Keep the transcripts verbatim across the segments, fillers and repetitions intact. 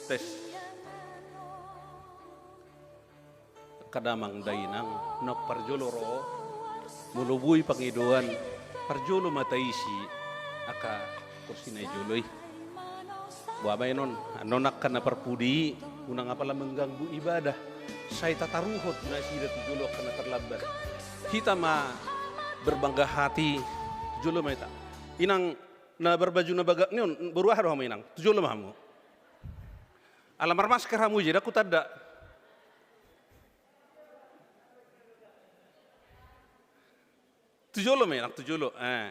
Tes. Angka damang dainang, na parjolo ro, molo boi pangidoan, parjolo ma taisi angka kursi na di jolo i. Boha ma i annon, annon angka na parpudi i, unang apala mengganggu ibadah. Sai tataruhon tu nasida tu jolo angka na tarlambat. Hita ma berbangga hati, tu jolo ma hita. Inang na barbaju na bagak ni on, boru aha do hamu inang? Tu jolo ma hamu. Ala marmasker hamu, jadi aku tanda. Tu jolo ma inang, tu jolo. Eh.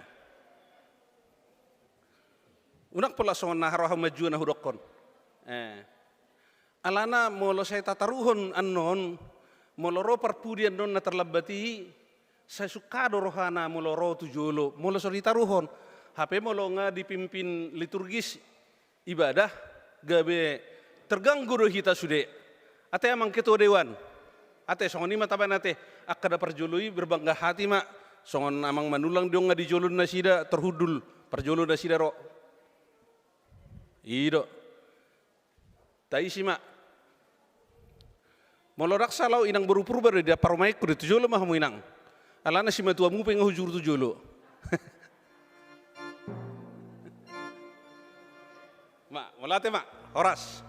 Unang pola songon na ro hamu manjua na hudokkon. Eh. Alana molo sai tataruhon annon, molo ro parpudi annon na tarlambat i, sai sungka do rohana molo ro tu jolo, molo so ditaruhon. Hape molo nga dipimpin liturgis ibadah, gabe terganggu do hita sude. Ate amang ketua dewan. Ate songon i ma tabaen ate, angka na parjolo i berbangga hati ma, songon amang Manulang do nga di jolo nasida terhundul, parjolo nasida ro. I do. Taisi ma. Molo ndang sala au inang boru Purba do di parumaenku do, tu jolo ma hamu inang. Alana simatuamu pe nga hujuru tu jolo. Ma, mauliate ma, horas.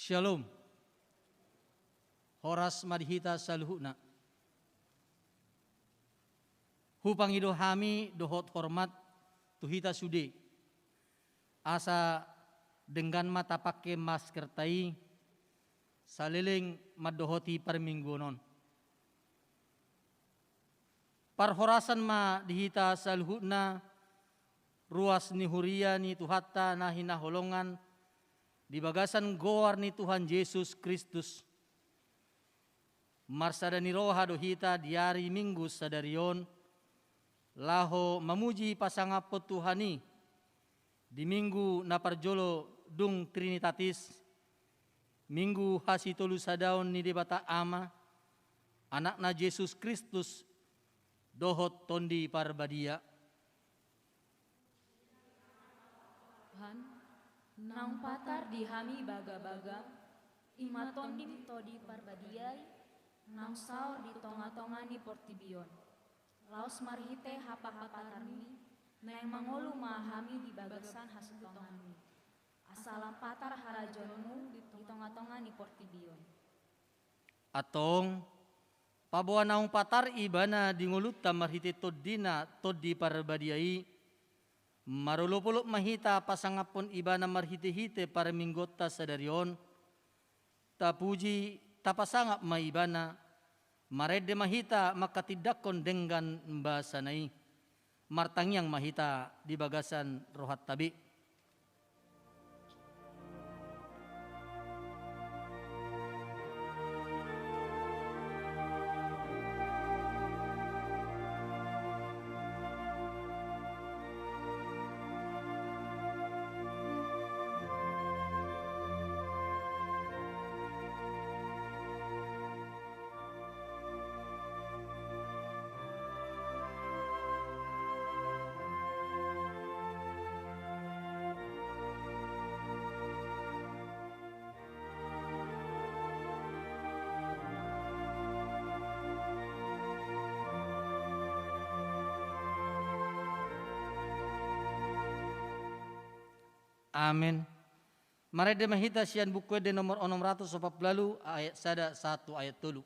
Shalom. Horas ma di hita saluhutna. Hupangido hami dohot hormat tu hita sude, asa denggan ma tapangke maskerta i saleleng mandohoti parmingguon on. Parhorasan ma di hita saluhutna, ruas ni huria ni Tuhanta na hinaholongan, di bagasan goar ni Tuhan Jesus Kristus. Marsada ni roha do hita di ari Minggu sadari on, laho mamuji pasangaphon Tuhan i, di Minggu na parjolo dung Trinitatis, Minggu hasitolusadaon ni Debata Ama, Anakna Jesus Kristus, dohot Tondi Parbadia. Tuhan, naung patar di hami bagabaga, i ma Tondim Tondi Parbadia i, naung saor di tongatonga ni portibi on. Laos marhite hapahapatarMi, naeng mangolu ma hami di bagasan hasuhutonganMi. Asa lam patar harajaonMu di tongatonga ni portibi on. Antong, paboa naung patar Ibana di ngolunta marhite TondiNa, Tondi Parbadia i, marolopolop ma hita pasangaphon Ibana marhitehite parmingguonta sadari on, tapuji, tapasangap ma Ibana, marende ma hita manghatindanghon denggan basana i. Martangiang ma hita di bagasan rohanta be. Amen. Marende ma hita sian Buku Ende nomor onom ratus opat pulu ualu, ayat sada sahat tu ayat tolu.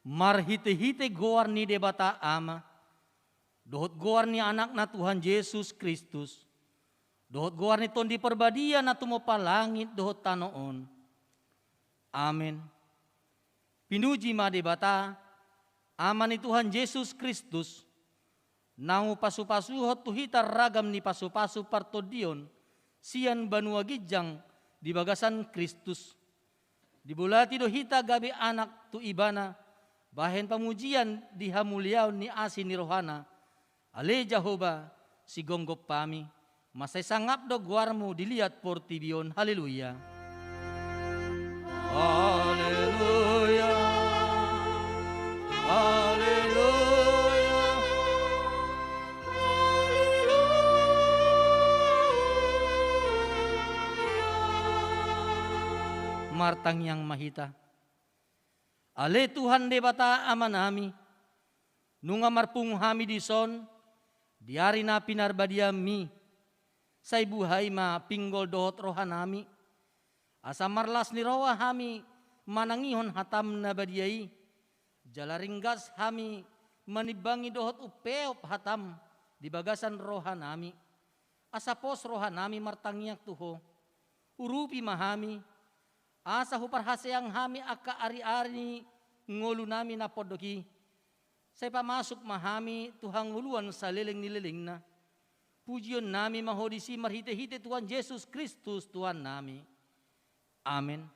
Marhite-hite goar ni Debata Ama, dohot goar ni Anakna Tuhan Jesus Kristus, dohot goar ni Tondi Parbadia na tumompa langit dohot tano on. Amen. Pinuji ma Debata, Ama ni Tuhan Jesus Kristus, naung pasu-pasuhon tu hita ragam ni pasu-pasu partondion sian banua ginjang di bagasan Kristus. Dibolati do hita gabe anak tu Ibana, bahen pamujian di hamuliaon ni asi ni rohana. Ale Jahowa, sigomgom hami, mansai sangap do goarmu di liat portibi on. Haleluya. Haleluya. Haleluya. Martangiang ma hita. Ale Tuhan Debata Amanami, nunga marpungu hami dison di ari na pinarbadianmi, sai buhai ma pinggol dohot rohanami, asa marlas ni roha hami manangihon hatam na badia i, jala ringgas hami manimbangi dohot umpeop hatam di bagasan rohanami, asa pos rohanami martangiang tu Ho. Urupi ma hami, asa huparhaseang hami angka ari-ari ni ngolunami na pondok i. Sai pamasuk ma hami tu hangoluan saleleng ni lelengna. Pujionnami ma Ho disi marhite-hite Tuhan Jesus Kristus Tuhannami. Amen.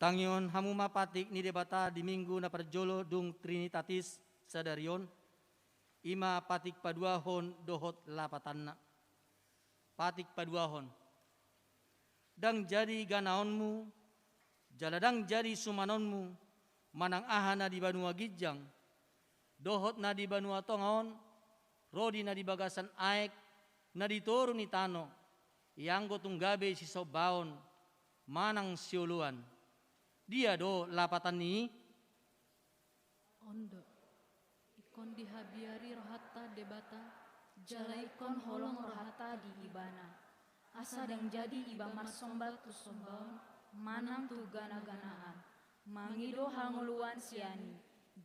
Tangihon hamu ma patik ni Debata di Minggu na parjolo dung Trinitatis sadari on, i ma patik paduahon dohot lapatanna. Patik paduahon. Ndang jadi ganaonmu, jala ndang jadi sumanonmu, manang aha na di banua ginjang, dohot na di banua tonga on, ro di na di bagasan aek, na di toru ni tano, ianggo tung gabe sisombaon, manang sioloan. Dia do lapatan ni i? On do. Ingkon Dihabiari rohanta Debata, jala ingkon holong rohanta di Ibana. Asa ndang jadi iba marsomba tu sombaon manang tu gana-ganaan, mangido hangoluan sian i,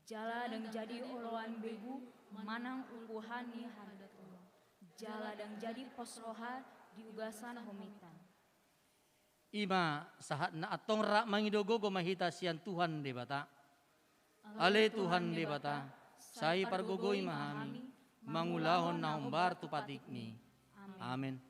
jala ndang jadi oloan begu manang upuhan ni hadatolon, jala ndang jadi pos roha di ugasan homitan. I ma sahatna. Antong rap mangido gogo ma hita sian Tuhan Debata. Ale Tuhan Debata, sai pargogoi ma hami mangulahon na hombar tu patikMi. Amen.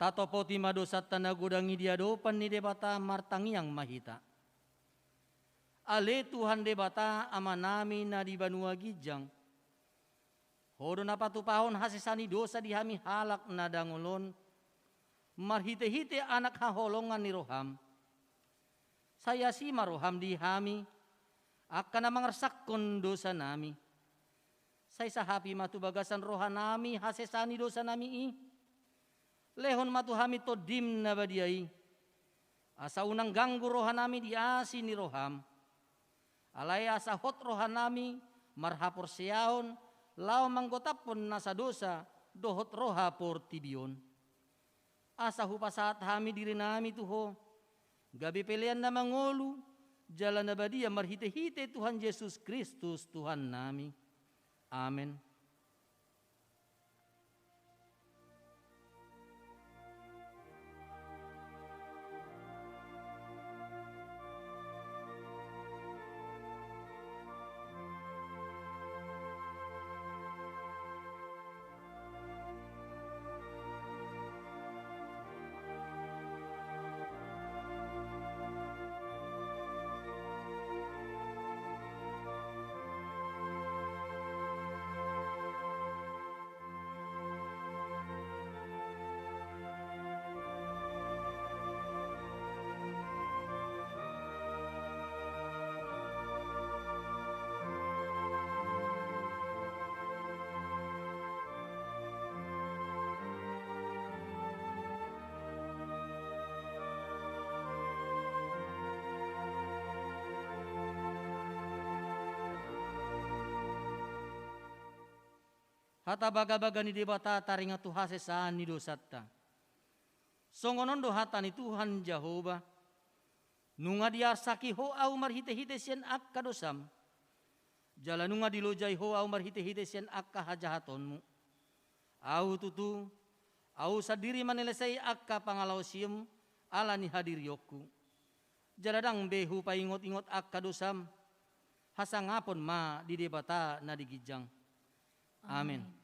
Tatopoti ma dosanta na godang i di adopan ni Debata, martangiang ma hita. Ale Tuhan Debata, Amanami na di banua ginjang, Ho do na patupahon hasesaan ni dosa di hami halak na dangol on, marhite-hite Anak haholongan ni rohaM. Sai asi ma rohaM di hami, angka na mangarsakhon dosanami. Sai sahapi ma tu bagasan rohanami hasesaan ni dosanami i. Lehon ma tu hami TondiM na badia i, asa unang ganggu rohanami di asi ni rohaM. Alai asa hot rohanami marhaporseaon laho manggotaphon nasa dosa dohot roha portibi on. Asa hupasahat hami dirinami tu Ho, gabe pelean na mangolu jala na badia marhite-hite Tuhan Jesus Kristus Tuhannami. Amen. Hata bagabaga ni Debata taringot tu hasesaan ni dosanta. Songon on do hata ni Tuhan Jahowa: Nunga diarsaki Ho ahu marhite-hite sian angka dosam, jala nunga dilojai Ho ahu marhite-hite sian angka hajahatonmu. Ahu tutu, ahu sandiri manelesai angka pangalaosiom ala ni hadirionku. Jala ndang be hupaingot-ingot angka dosam. Hasangapon ma di Debata na di ginjang. Amen. Amen.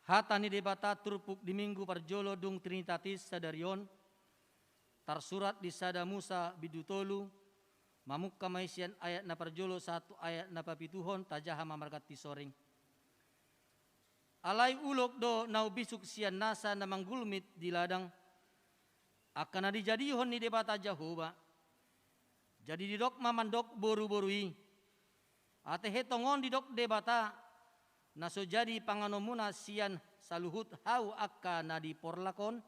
Hata ni Debata turpuk di Minggu parjolo dung Trinitatis sadari on, tarsurat di sada Musa bindu tolu, mamungka ma i sian ayat na parjolo sahat tu ayat na papituhon, tajaha ma marganti soring. Alai ulok do na umbisuk sian nasa na manggulmit di ladang, angka na dijadihon ni Debata Jahowa. Jadi didok ma mandok boruboru i: Ate he tongon didok Debata, na so jadi panganonmuna sian saluhut hau angka na di porlak on?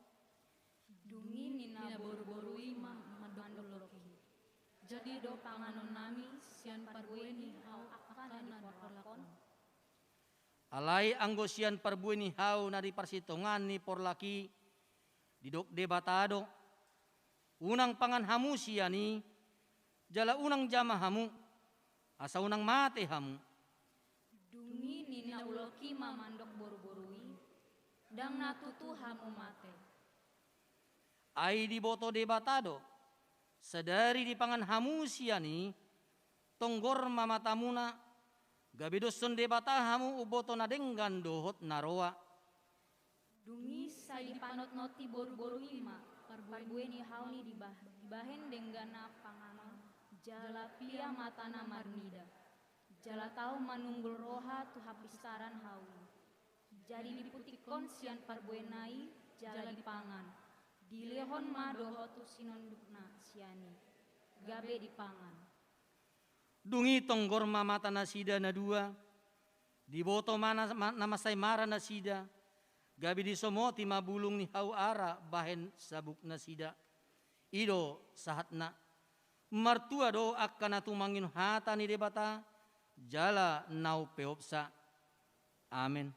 Dung i ninna boruboru i ma mandok ulok i: Jadi do panganonnami sian parbue ni hau angka na di porlak on? Alai anggo sian parbue ni hau na di parsitongaan ni porlak i, didok Debata do: Unang pangan hamu sian i, jala unang jama hamu, asa unang mate hamu. Dung i ninna ulok i ma mandok boruboru i: Ndang na tutu hamu mate. Ai diboto Debata do, sadari dipangan hamu sian i, tonggor ma matamuna, gabe doshon Debata hamu umboto na denggan dohot na roa. Dung i sai dipanotnoti boruboru i ma parbue ni hau na dibahen dengganna panganon, jala pia matana marnida, jala tau manunggul roha tu hapistaran hau i. Jadi diputikkon sian parbuena i jala dipangan, dilehon ma dohot tu sinondukna sian i, gabe dipangan. Dung i tonggor ma mata nasida na dua, diboto ma na, ma, na mansai mara nasida, gabe disomoti ma bulung ni hau ara bahen sabuk nasida. I do sahatna. Martua do angka na tumangion hata ni Debata, jala na umpeopsa. Amen.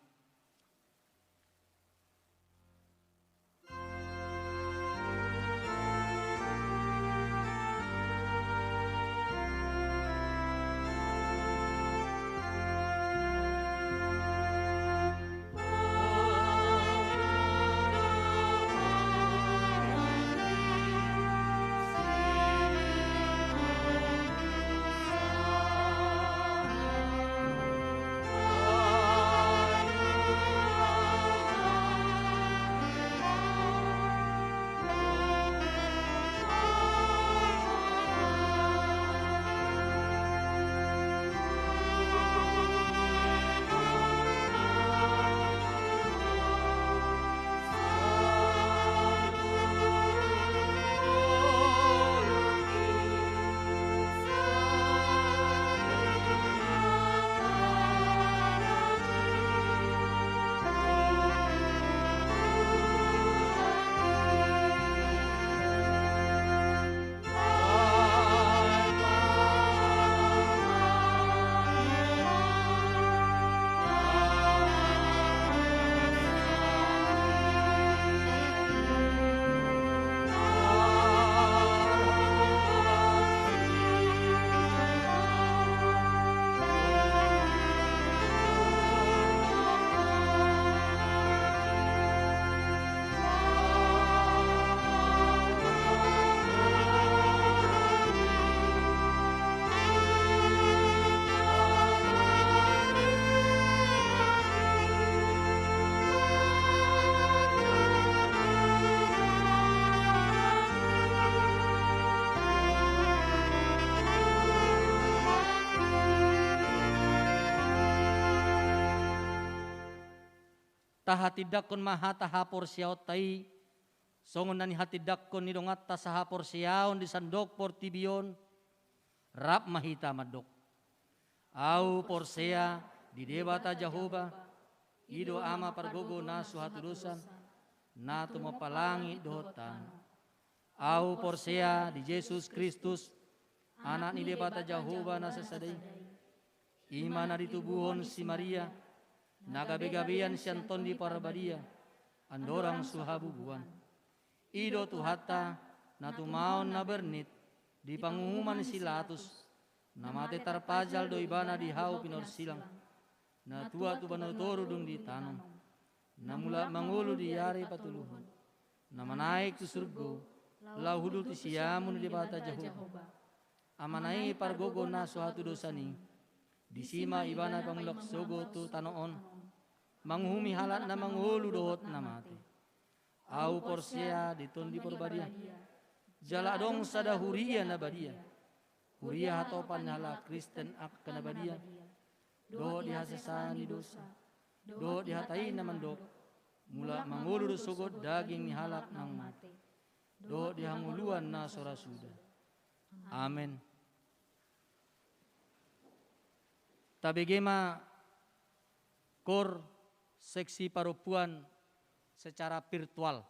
Tahatindangkon ma hata haporseaonta i, songon na nihatindangkon ni donganta sahaporseaon di sandok portibi on. Rap ma hita mandok: Ahu porsea di Debata Jahowa, i do Ama pargogo na so hatudosan, na tumompa langit dohot tano. Ahu porsea di Jesus Kristus, Anak ni Debata Jahowa na sasada i. I ma na ditubuhon si Maria, na gabegabean sian Tondi Parbadia, andorang so habubuan. I do Tuhanta, na tumaon na bernit di panguhuman ni si Latus, na mate tarpajal do Ibana di hau pinorsilang, na tua tu banua toru dung ditanom, na mulak mangolu di ari patoluhon, na manaek tu surgo, laho hundul tu siamun ni Debata Jahowa, Amana i pargogo na so hatudosan i. Disi ma Ibana pamulak sogo tu tano on. manguhumi halak na mangolu dohot na mate. Ahu porsea di Tondi Parbadia, jala adong sada huria na badia, huria hatopan ni halak Kristen angka na badia, dohot di hasesaan ni dosa, dohot di hata i na mandok, mulak mangolu do sogot daging ni halak na mate, dohot di hangoluan na so ra suda. Amen. Tabege ma KOR seksi parompuan secara virtual.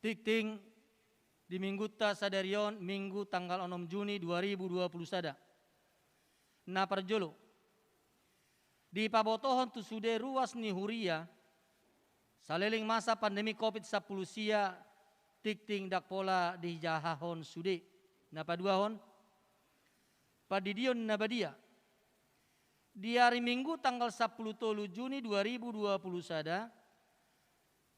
Tingting di minggunta sadari on, Minggu tanggal onom Juni dua ribu dua puluh sada. Na parjolo, dipabotohon tu sude ruas ni huria saleleng masa pandemi covid sampulu sia, tingting ndang pola dijahahon sude. Na paduahon, pandidion na badia. Di ari Minggu tanggal sampulu tolu Juni dua ribu dua puluh sada,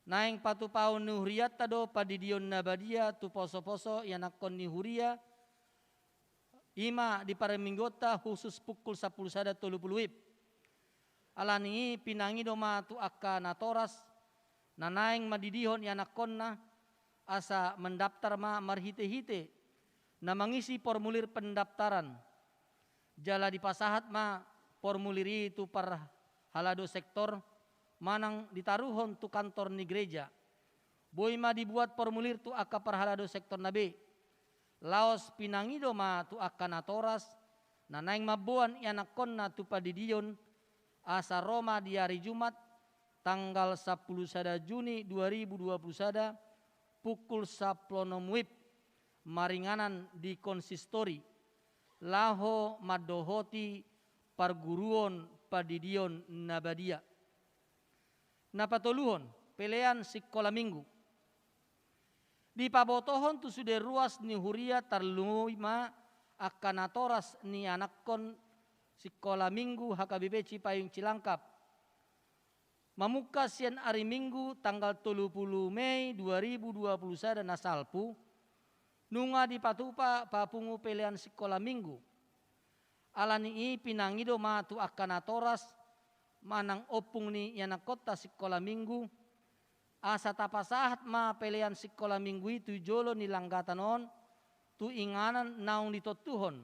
naeng patupaon ni hurianta do pandidion na badia tu poso-poso ianakhon ni huria, i ma di parmingguonta khusus pukul sampulu sada tolu pulu wib. Alani i pinangido ma tu angka natoras na naeng mandidihon ianakhonna, asa mendaftar ma marhite-hite na mangisi formulir pendaftaran. Jala dipasahat ma formulir i tu parhalado sektor manang ditaruhon tu kantor ni gereja. Boi ma dibuat formulir tu angka parhalado sektor na be. Laos pinangido ma tu angka natoras na naeng mamboan ianakhonna tu pandidion, asa ro ma di ari Jumat tanggal sampulu sada Juni dua ribu dua puluh sada pukul sampulu onom wib maringanan di konsistori laho mandohoti parguruon pandidion na badia. Na patoluhon, pelean sikola Minggu. Dipabotohon tu sude ruas ni huria tarlumobi ma angka natoras ni anakhon sikola Minggu H K B P Cipayung Cilangkap. Mamungka sian ari Minggu tanggal tolu pulu Mei dua ribu dua puluh sada na salpu, nunga dipatupa papungu pelean sikola Minggu. Alani i pinangido ma tu angka natoras manang ompung ni ianakhonta sikola Minggu, asa tapasahat ma pelean sikola Minggu i tu jolo ni langgatan on, tu inganan naung ditontuhon.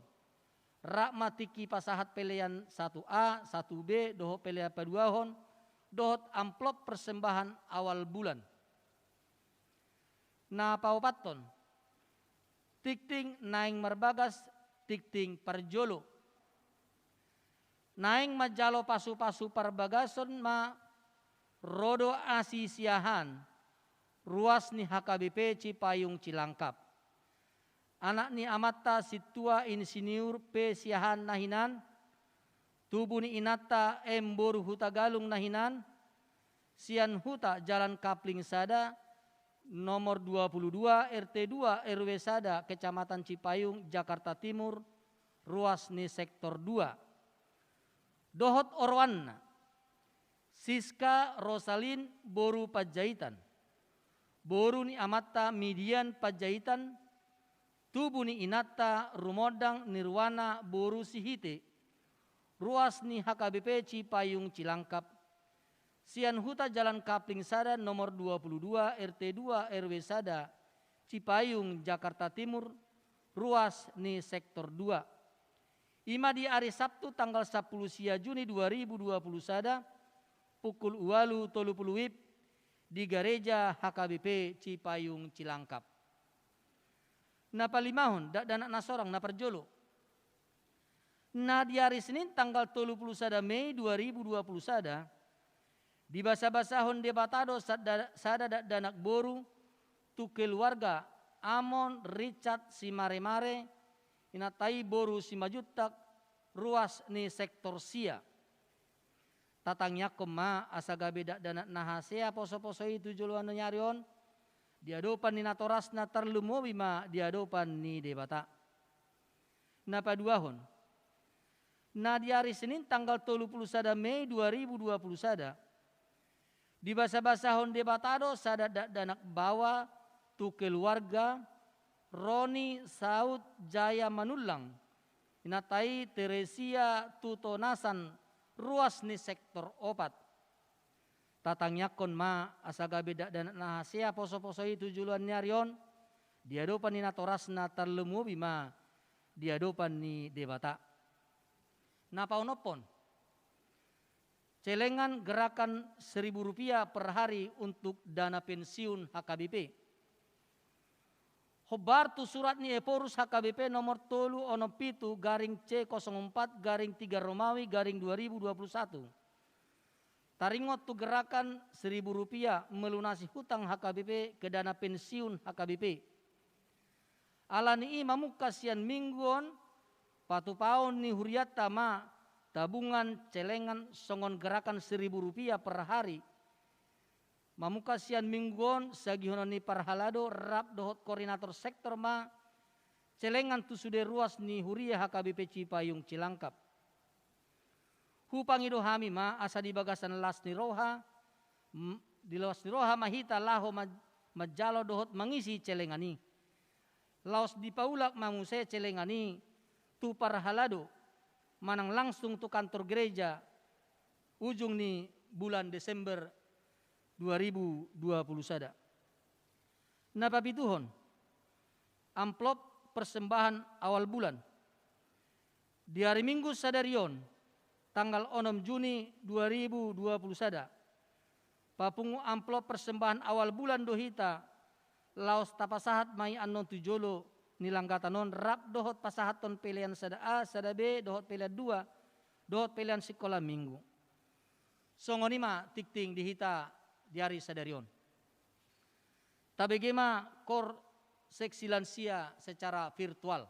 Rap ma tingki pasahat pelean satu A, satu B, dohot pelean paduahon, dohot amplop persembahan awal bulan. Na paopathon, tingting naeng marbagas, tingting parjolo. Naeng manjalo pasu-pasu parbagason ma ro do asi siahaan ruas ni H K B P Cipayung Cilangkap. Anak ni amanta Sintua Insinyur P Siahaan na hinan, tubu ni inanta M Boru Hutagalung na hinan, sian huta Jalan Kapling sada, nomor dua pulu dua, R T dua, R W sada, Kecamatan Cipayung, Jakarta Timur, ruas ni sektor dua. Dohot oroanna, Siska Rosalin boru Panjaitan, boru ni amanta Midian Panjaitan, tubu ni inanta Rumondang Nirwana boru Sihite, ruas ni H K B P Cipayung Cilangkap, sian huta Jalan Kapling sada nomor dua pulu dua R T dua R W sada, Cipayung, Jakarta Timur, ruas ni sektor dua. I ma di ari Sabtu tanggal sampulu sia Juni dua ribu dua puluh sada, pukul ualu tolu pulu wib, di gareja H K B P Cipayung Cilangkap. Na palimahon, dakdanak na sorang na parjolo. Na di ari Senin tanggal tolu pulu sada Mei dua ribu dua puluh sada, dibasa-basahon Debata do sada, sada dakdanak boru tu keluarga Amon Richard Simaremare, inanta i boru Simanjuntak, ruas ni sektor sia. Tatangiangkon ma asa gabe dakdanak na hasea poso-poso i tu joloan ni ari on, di adopan ni natorasna, tarlumobi ma di adopan ni Debata. Na paduahon, na di ari Senin tanggal tolu pulu sada Mei dua ribu dua puluh sada, dibasa-basahon Debata do sada dakdanak baoa tu keluarga Roni Saud Jaya Manullang, inanta i Teresia Tutonasan, ruas ni sektor opat. Tatangiangkon ma asa gabe dakdanak na hasea poso-poso i tu joloan ni ari on, di adopan ni natorasna, tarlumobi ma di adopan ni Debata. Na paonomhon, celengan gerakan seribu rupiah per hari untuk dana pensiun H K B P. Hombar tu surat ni Ephorus H K B P nomor tolu onom pitu garing C kosong empat garing tiga Romawi garing dua ribu dua puluh satu. Taringot tu gerakan seribu rupiah melunasi hutang H K B P ke dana pensiun H K B P. Alani i mamungka sian minggu on, patupaon ni hurianta ma tabungan celengan songon gerakan seribu rupiah per hari. Mamungka sian minggu on, sagihonon ni parhalado rap dohot koordinator sektor ma celengan tu sude ruas ni huria H K B P Cipayung Cilangkap. Hupangido hami ma asa di bagasan las ni roha, m-, di las ni roha ma hita laho ma-, manjalo dohot mangisi celengan i. Laos dipaulak ma muse celengan i tu parhalado manang langsung tu kantor gereja ujung ni bulan Desember dua ribu dua puluh sada. Na papituhon, amplop persembahan awal bulan. Di ari Minggu sadari on, tanggal onom Juni dua ribu dua puluh sada, papungu amplop persembahan awal bulan do hita, laos tapasahat ma i annon tu jolo ni langgatan on rap dohot pasahathon pelean sada A, sada B, dohot pelean dua, dohot pelean sikola Minggu. Songon i ma tingting di hita di ari sadari on. Tabege ma KOR seksi lansia secara virtual.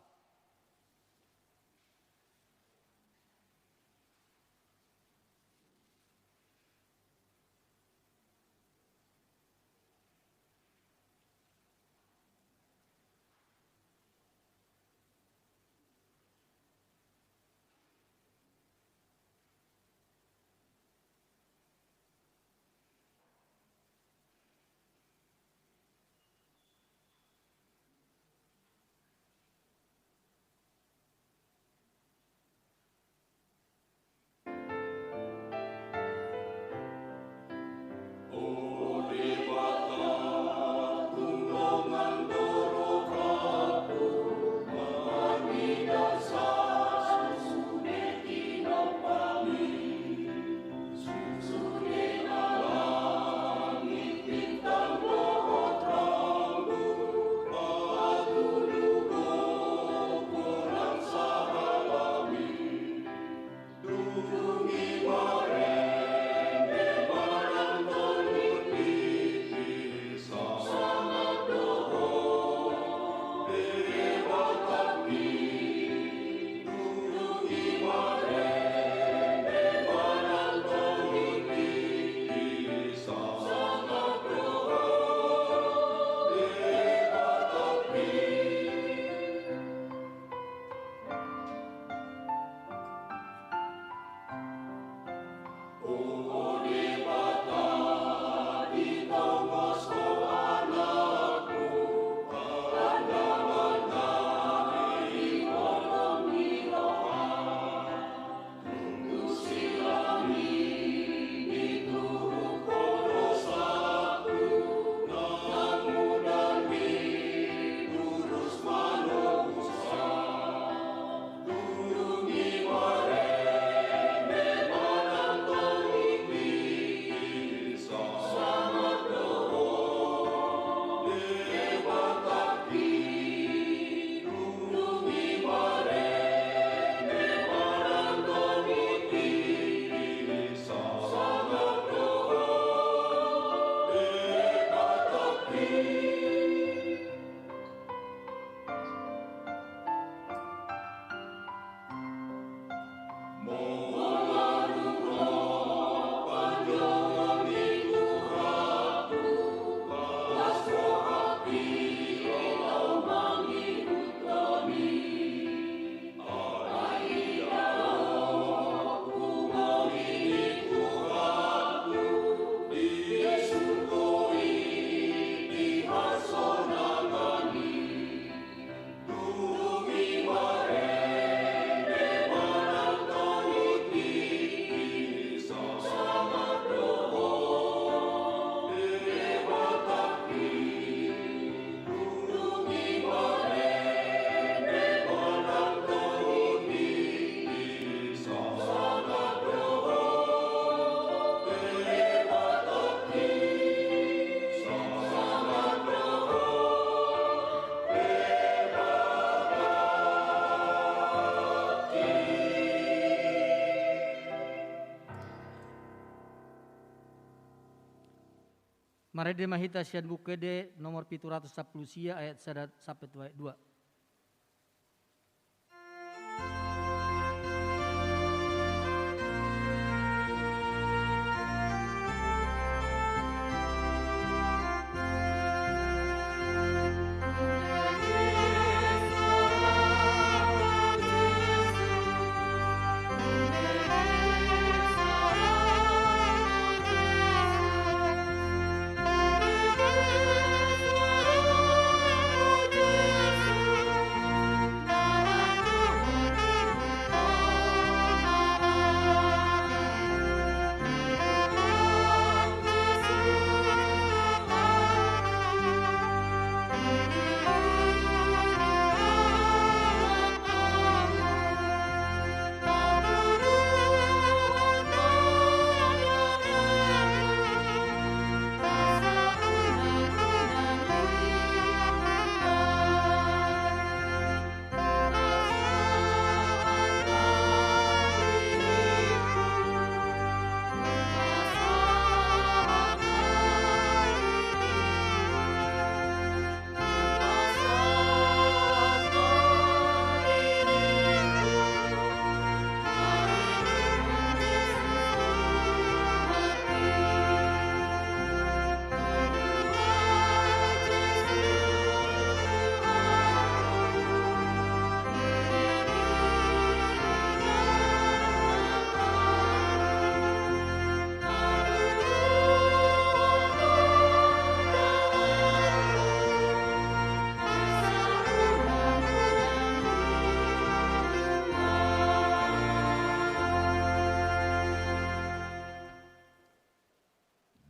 Marende ma hita sian Buku Ende nomor pitu ratus sampulu sia, ayat sada sampe tu ayat dua.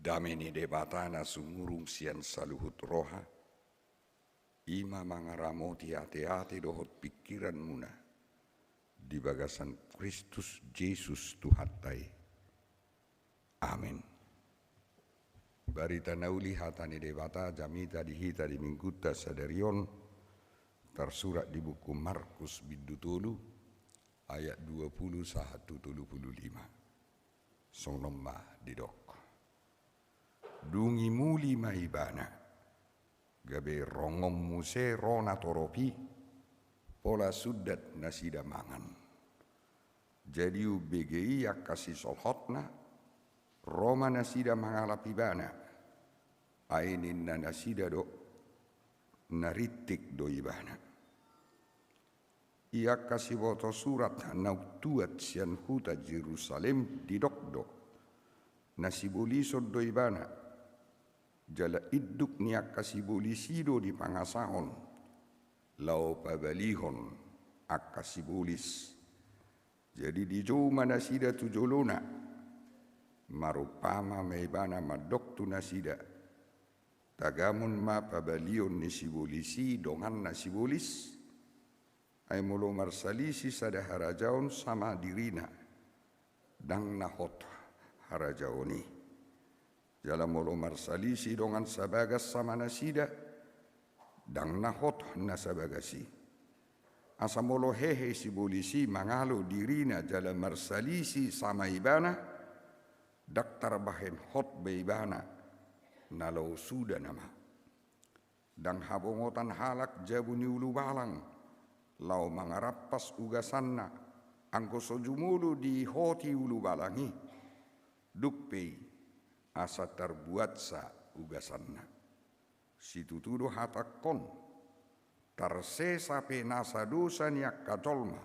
Dame ni Debata na sumurung sian saluhut roha, i ma mangaramoti ateate dohot pingkiranmuna di bagasan Kristus Jesus Tuhanta i. Amen. Barita na uli hata ni Debata jamita di hita di Minggunta sadari on, tarsurat di buku Markus bindu tolu, ayat dua pulu sahat tu tolu pulu lima. Songon on ma didok. Dung i muli ma ibana, gabe rongon muse ro natorop i, pola sundat nasida mangan. Jadi umbege i angka sisolhotna, ro ma nasida mangalap ibana. Ai ninna nasida do, na rintik do ibana. I angka siboto surat na umtuat sian huta Jerusalem didok do, na sibolison do ibana. Jala induk ni angka sibolis i do dipangasahon, laho pabalihon angka sibolis. Jadi dijou ma nasida tu jolona. Marumpama ma ibana mandok tu nasida, tagamon ma pabalihon ni sibolis i donganna sibolis. Ai molo marsalisi sada harajaon sama dirina, ndang na hot harajaon i. Jala molo marsalisi dongan sabagas sama nasida, ndang na hot na sabagas i. Asa molo hehe sibolis i mangalo dirina jala marsalisi sama ibana, ndang tarbahen hot be ibana, na laho suda nama. Ndang habongotan halak jabu ni ulubalang, laho mangarampas ugasanna, anggo so jumolo diihoti ulubalang i, dung pe i, asa tarbuatsa ugasanna. Situtu do hatangkon, tarsesa pe nasa dosa ni angka jolma,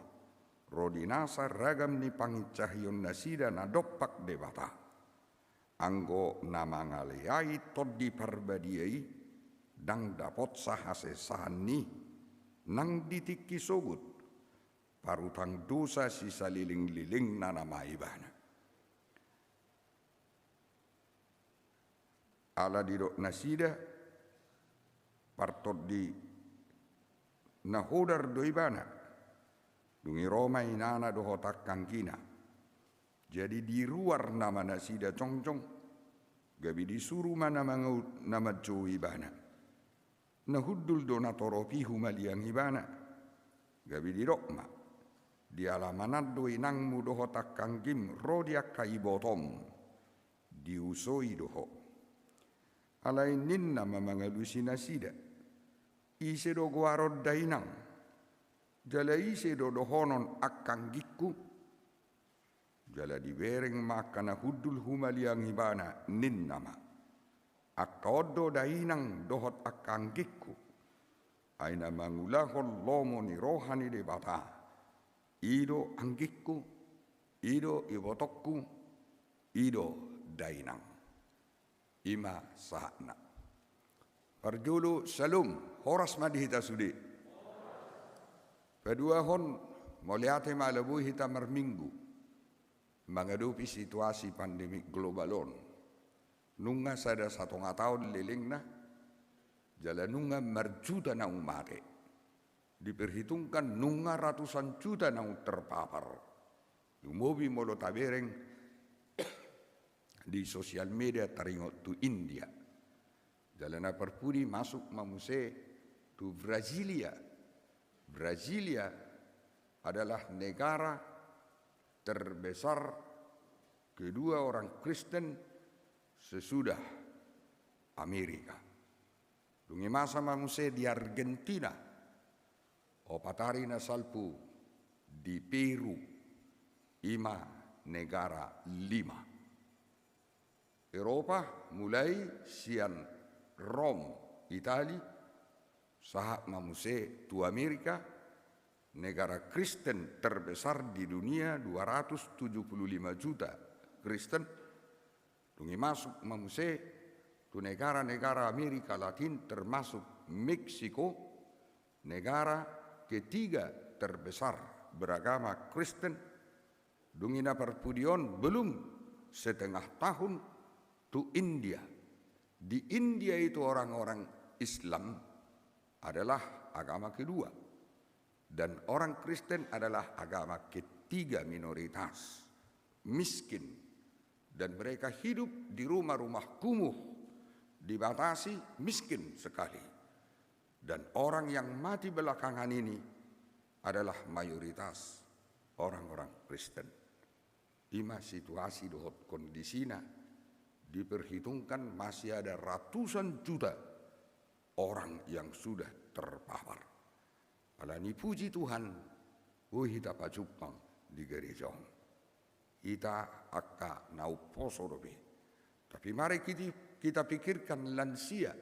ro di nasa ragam ni pangincahion nasida na dompak Debata. Anggo na mangaleai Tondi Parbadia i, ndang dapotsa hasesaan ni, nang di tingki sogot, parutang dosa sisalelenglelengna nama ibana. Ala didok nasida, partondi na hodar do ibana. Dung i ro ma inana dohot angka anggina. Jadi diruar nama nasida jongjong, gabe disuru ma na mangau-, na manjou ibana. Na hundul do natorop i humaliang ibana, gabe didok ma, di alaman an do inangmu dohot angka anggim ro di angka ibotom, diusoi do ho. Alai ninna ma mangalusi nasida: Ise do goaron dainang? Jala ise do dohonon angka anggingku? Jala dibereng ma angka na hundul humaliang ibana, ninna ma: Angka on do dainang dohot angka anggingku, ai na mangulahon lomo ni roha ni Debata. I do anggingku, i do ibotongku, i do dainang. I ma sahatna. Parjolo, syalom, horas ma di hita sude. Paduahon, mauliate ma ala boi hita marminggu mangadopi situasi pandemi global on. Nunga sada satonga taon lelengna, jala nunga marjuta naung mate. Diperhitungkan nunga ratusan juta naung terpapar. Lumobi molo tabereng di sosial media taringot tu India. Jala na parpudi masuk ma muse tu Brasilia. Brasilia adalah negara terbesar kedua orang Kristen sesudah Amerika. Dung i masa ma muse di Argentina, opat ari na salpu di Peru, i ma negara lima. Eropa mulai sian Rom, Itali, sahat ma muse tu Amerika, negara Kristen terbesar di dunia, dua ratus tujuh puluh lima juta Kristen. Dung i masuk ma muse tu negara-negara Amerika Latin, termasuk Meksiko, negara ketiga terbesar beragama Kristen. Dung i na parpudi on belum setengah tahun tu India. Di India itu orang-orang Islam adalah agama kedua. Dan orang Kristen adalah agama ketiga minoritas, miskin. Dan mereka hidup di rumah-rumah kumuh, dibatasi, miskin sekali. Dan orang yang mati belakangan ini adalah mayoritas orang-orang Kristen. I ma situasi dohot kondisina, diperhitungkan masih ada ratusan juta orang yang sudah terpapar. Alani puji Tuhan, boi hita pajumpang di gereja on. Hita angka na umposo dope. Tapi mari kita, kita pikirkan lansia,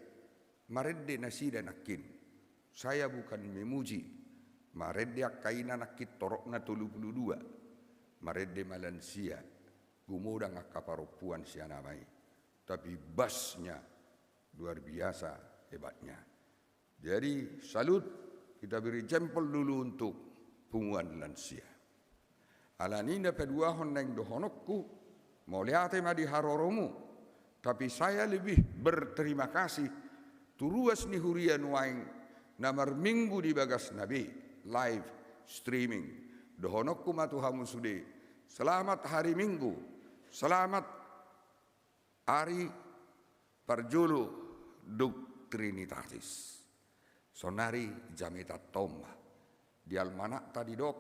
marende nasida nangkin. Saya bukan memuji, marende angka ina nangkin torokna tolu pulu dua. Marende ma lansia, gumodang angka parompuan sian ama i. Tapi basnya luar biasa hebatnya. Jadi, salut, kita beri jempol dulu untuk punguan lansia. Alani na paduahon naeng dohononku, mauliate ma di haroromu, tapi saya lebih berterima kasih tu ruas ni huria nuaeng na marminggu di bagasna be, live streaming. Dohononku ma tu hamu sude, selamat hari Minggu, selamat ari parjolo dung Trinitatis. Sonari jamita tomba. Di almanakta didok,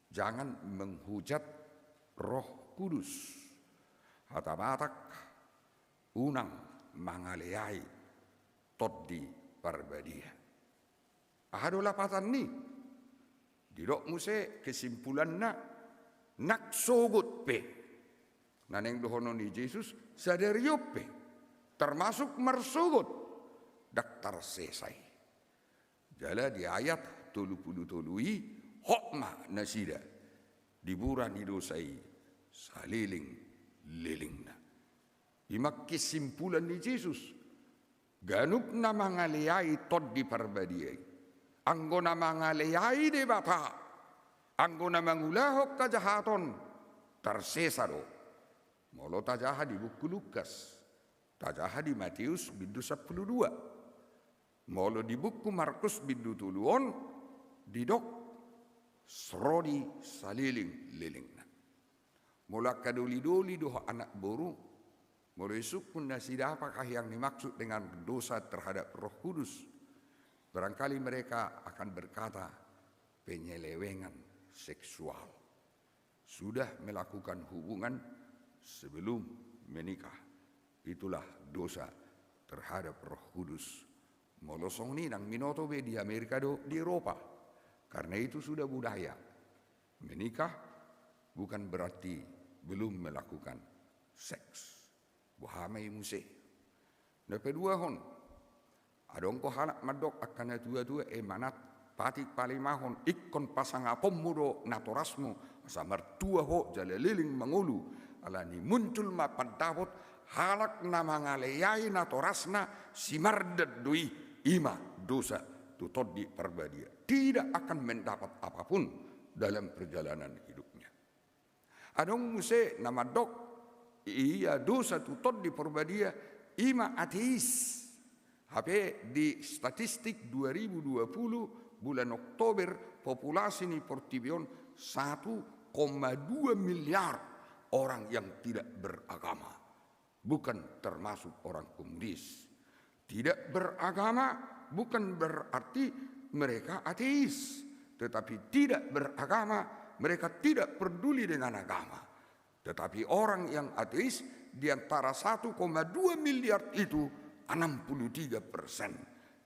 jangan menghujat Roh Kudus. Hata Batak, unang mangaleai Tondi Parbadia. Aha do lapatan ni? Didok muse kesimpulanna, nang sogot pe. Na naeng dohonon ni Jesus, sadari on pe, termasuk marsogot, ndang tarsesa i. Jala di ayat tolu pulu tolu i, hot ma nasida di bura ni dosa i saleleng-lelengna. I ma kesimpulan ni Jesus. Ganup na mangaleai Tondi Parbadia i, anggo na mangaleai Debata, anggo na mangulahon hajahaton, tarsesa do. Molo tajaha di buku Lukas, tajaha di Mateus bindu sampulu dua. Molo di buku Markus bindu tolu on, didok, ro di saleleng-lelengna. Molo angka doli-doli dohot anak boru, molo disungkun nasida apakah yang dimaksud dengan dosa terhadap Roh Kudus, barangkali mereka akan berkata, penyelewengan seksual. Sudah melakukan hubungan sebelum menikah. Itulah dosa terhadap Roh Kudus. Molo songon i, ndang binoto be di Amerika dohot di Eropa. Karena itu sudah budaya. Menikah bukan berarti belum melakukan seks. Boha ma i muse? Na paduahon, adong do halak mandok, angka na tua-tua, e manat, patik palimahon, ingkon pasangaponmu do natorasmu, asa martua ho jala leleng mangolu. Alani muncul ma pandapot, halak na mangaleai natorasna, simardat do i, i ma dosa tu Tondi Parbadia. Tidak akan mendapat apapun dalam perjalanan hidupnya. Adong muse na mandok, ia dosa tu Tondi Parbadia, i ma ateis. Hape di statistik dua ribu dua puluh, bulan Oktober, populasi ni portibi on satu koma dua miliar orang yang tidak beragama. Bukan termasuk orang komunis. Tidak beragama bukan berarti mereka ateis, tetapi tidak beragama, mereka tidak peduli dengan agama. Tetapi orang yang ateis, di antara satu koma dua miliar itu, enam puluh tiga persen.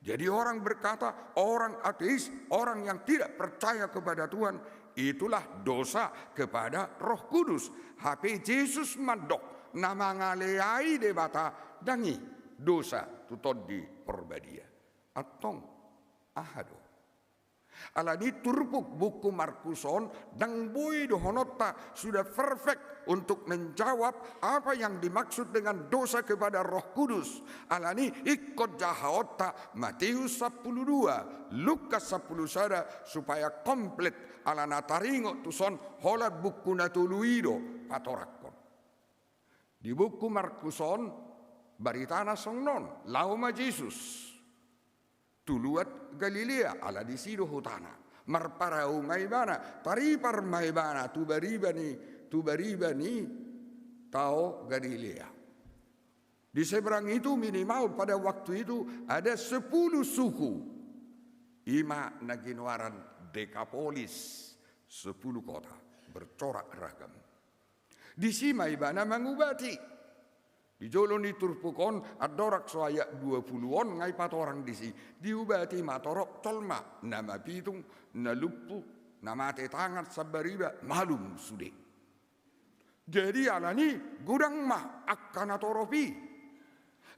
Jadi orang berkata, orang ateis, orang yang tidak percaya kepada Tuhan, itulah dosa kepada Roh Kudus. Hape Jesus mandok, na mangaleai Debata, ndang i dosa tu Tondi Parbadia. Antong, aha do? Alani turpuk buku Markus on, ndang boi dohononta sudah perfect untuk menjawab apa yang dimaksud dengan dosa kepada Roh Kudus. Alani ingkon jahaonta Matius sampulu dua, Lukas sampulu sada, supaya komplit. Alana taringot tuson, holan buku na tolu i do patorangkon. Di buku Markus on, baritana songon on, laho ma Jesus tu luat Galilea, ala disi do hutana. Marparau ma ibana, taripar ma ibana tu bariba ni, tu bariba ni tao Galilea. Di seberang itu minimal pada waktu itu ada sepuluh suku. I ma na ginoaran Dekapolis, sepuluh kota, bercorak ragam. Disi ma ibana mangubati. Di jolo ni turpuk on, andorang so ayat dua puluh on, nga ipatorang disi. Diubati ma torop jolma, na mapitung, na lumpuh, na mate tangan, sambariba, malum sude. Jadi alani godang ma angka na torop i.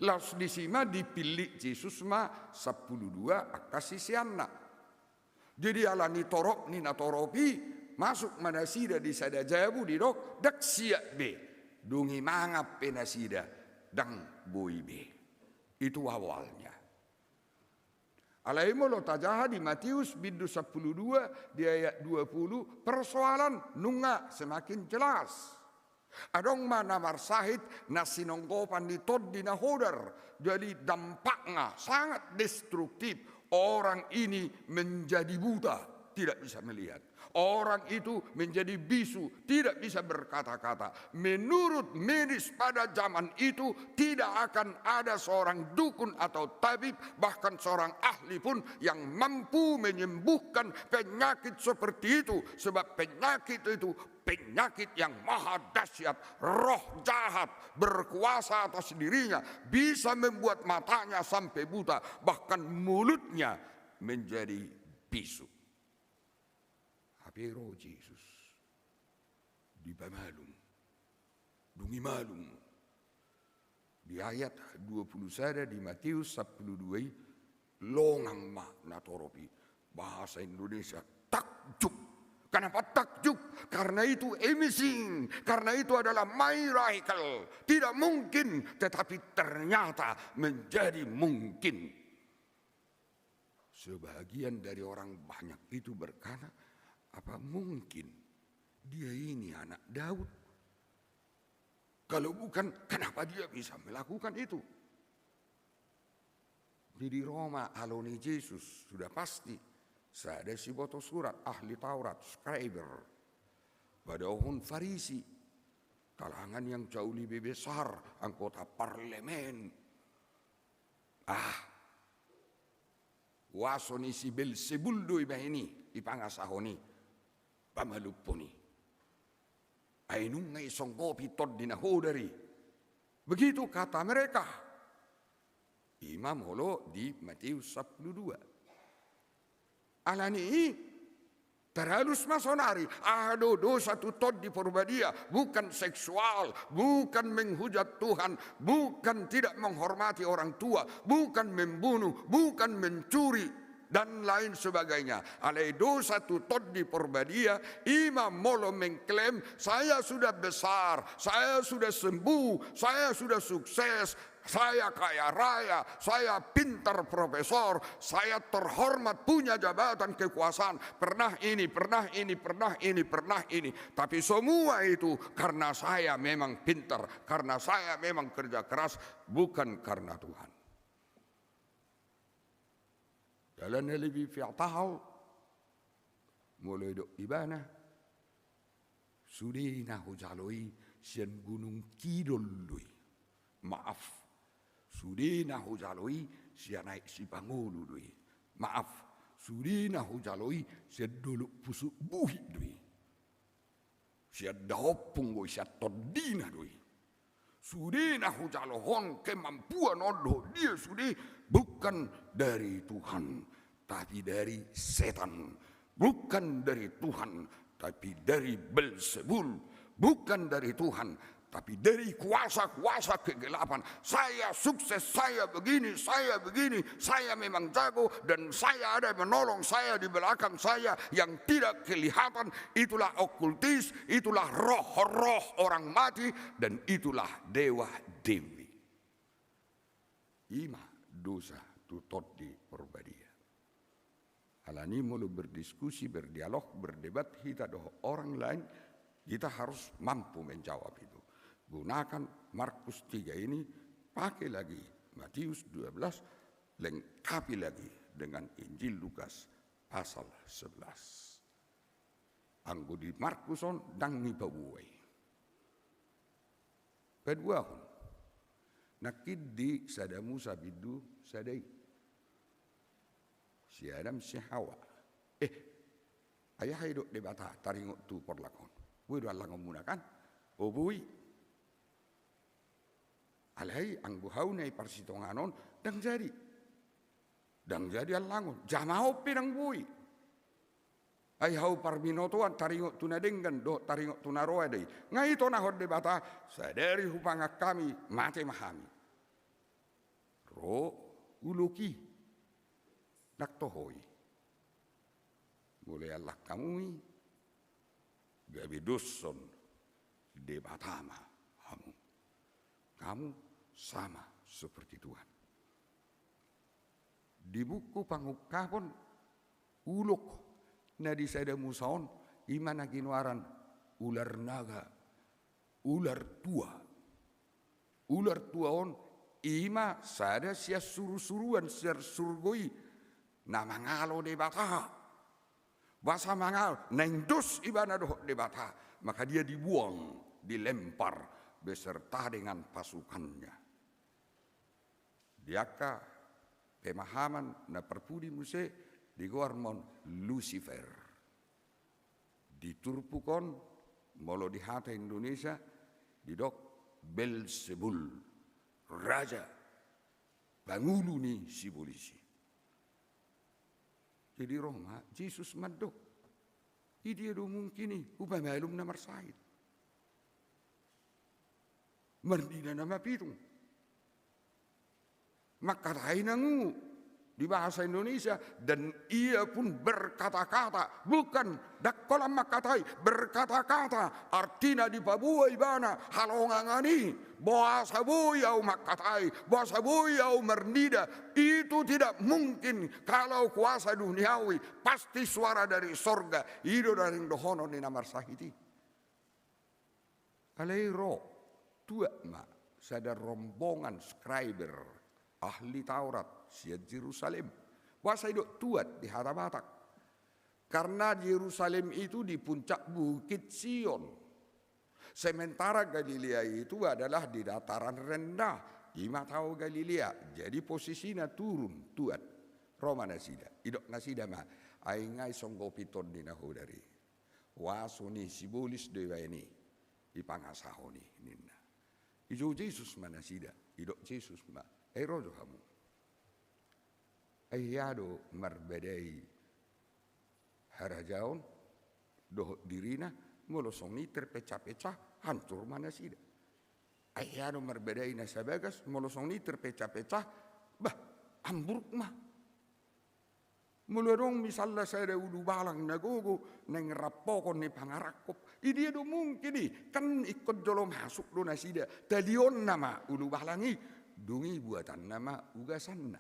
Laos disi ma dipillit Jesus ma sampulu dua angka siseanna. Jadi alani torop ni na torop i, masuk ma nasida di sada jabu, didok, ndang siap be. Dung i mangan pe nasida, ndang boi be. Itu awalnya. Alai molo tajaha di Matius bindu sampulu dua di ayat dua puluh, persoalan nunga semakin jelas. Adong ma na marsahit na sinonggopan ni Tondi na Hodar, jadi dampakna sangat destruktif. Orang ini menjadi buta, tidak bisa melihat. Orang itu menjadi bisu, tidak bisa berkata-kata. Menurut medis pada zaman itu, tidak akan ada seorang dukun atau tabib, bahkan seorang ahli pun yang mampu menyembuhkan penyakit seperti itu, sebab penyakit itu penyakit yang maha dahsyat, roh jahat berkuasa atas dirinya, bisa membuat matanya sampai buta, bahkan mulutnya menjadi bisu. Hape ro Jesus, dipamalum. Dung i malum. Di ayat dua puluh sada di Matius sampulu dua i, longang ma na torop i. Bahasa Indonesia, takjub. Kenapa takjub? Karena itu amazing. Karena itu adalah miracle. Tidak mungkin, tetapi ternyata menjadi mungkin. Sebagian dari orang banyak itu berkata, apa mungkin dia ini anak Daud? Kalau bukan, kenapa dia bisa melakukan itu? Jadi ro ma alo ni Jesus, sudah pasti. Sada siboto surat, ahli Taurat, scribe. Padaohon Farisi, kalangan yang jauh lebih besar, anggota parlemen. Ah, kuaso ni si Belzebul do ibahen i, ipangasahon i, pamalumhon i. Ai nunga isonggopi Tondi na Hodar i. Begitu kata mereka. I ma molo di Matius sampulu dua. Alani i, taralus ma sonari, aha do dosa tu Tondi Porbadia? Bukan seksual, bukan menghujat Tuhan, bukan tidak menghormati orang tua, bukan membunuh, bukan mencuri, dan lain sebagainya. Alai dosa tu Tondi Porbadia, i ma molo mengklaim, "Saya sudah besar, saya sudah sembuh, saya sudah sukses, saya kaya raya, saya pintar, profesor, saya terhormat, punya jabatan kekuasaan, pernah ini, pernah ini, pernah ini, pernah ini. Tapi semua itu karena saya memang pintar, karena saya memang kerja keras, bukan karena Tuhan." Jala na lebih fatal, molo didok ibana, "Sude na hujalo i sian Gunung Kidul do i." Maaf. "Sude na hujalo i sian Aek Sipangolu do i." Maaf. "Sude na hujalo i sian Dolok Pusuk Buhit do i. Sian daompung do i, sian tondina do i. Sude na hujalo on, kemampuan on dohot dia sude bukan dari Tuhan, tapi dari setan. Bukan dari Tuhan, tapi dari Belzebul. Bukan dari Tuhan, tapi dari kuasa-kuasa kegelapan. Saya sukses, saya begini, saya begini, saya memang jago, dan saya ada menolong saya di belakang saya yang tidak kelihatan." Itulah okultis, itulah roh-roh orang mati, dan itulah dewa dewi. I ma dosa tu Tondi Porbadia. Alani molo berdiskusi, berdialog, berdebat hita dohot orang lain, kita harus mampu menjawab itu. Gunakan Markus tiga ini, pakai lagi Matius dua belas, lengkapi lagi dengan Injil Lukas pasal sebelas. Anggo di Markus on ndang dipaboa i. Paduahon. Nangkin di Sada Musa bindu sada i. Si Adam si Hawa. Eh, ai aha didok Debata taringot tu porlak on? Boi do allangonmuna kan? O boi. Alai anggo hau na i parsitonganon, ndang jadi. Ndang jadi allangon, jama on pe ndang boi. Ai hau parbinotoan taringot tu na denggan dohot taringot tu na roa do i. Nga itonahon Debata, sadari hupangan hami, mate ma hami. Ro ulok i, ndang toho i. Molo iallang hamu i, gabe doshon Debata ma hamu. Kamu sama seperti Tuhan. Di buku Pangungkapon, ulok na di Sada Musa on, i ma na ginoaran ular naga, ular tua. Ular tua on, i ma sada sian surusuruan sian surgo i, na mangalo Debata. Boasa mangalo? Naeng dos ibana dohot Debata, maka dia dibuang, dilempar beserta dengan pasukannya. Di angka pemahaman na parpudi muse, digoar ma on Lucifer. Di turpuk on, molo di hata Indonesia, didok Belzebul, raja, pangulu ni sibolis i. Jadi ro ma Jesus mandok, i dia do mungkin i hupamalum na marsahit? Marnida na mapitung. Mangkatai na ngungu di bahasa Indonesia, dan ia pun berkata-kata, bukan, ndang holan mangkatai, berkata-kata, artina dipaboa ibana halongangan i, boasa boi au mangkatai, boasa boi au marnida, itu tidak mungkin kalau kuasa duniawi, pasti suara dari sorga, i do naeng dohonon ni na marsahit i. Alai ro, tuat ma, sada rombongan skriber, ahli Taurat, sian Jerusalem. Boasa didok tuat di hata Batak? Karena Jerusalem itu di puncak Bukit Sion. Sementara Galilea itu adalah di dataran rendah, i ma tao Galilea. Jadi posisina turun, tuat. Ro ma nasida, didok nasida ma, ai nga disonggopi Tondi na hodar i. Huaso ni sibolis do ibaen i, dipangasahon i, ninna. Dijou Jesus ma nasida, didok Jesus ma, ai ro jo hamu. Ai hea do marbadai harajaon dohot dirina, molo songon i terpecah-pecah, hancur ma nasida. Ai hea do marbadai nasa bagas, molo songon i terpecah-pecah, bah, ambruk ma. Molo adong misalna sada ulubalang na gogo naeng rampohon ni pangarangkop, i dia do mungkin i, kan ingkon jolo masuk do nasida, talionna ma ulubalang i, dung i buatanna ma ugasanna.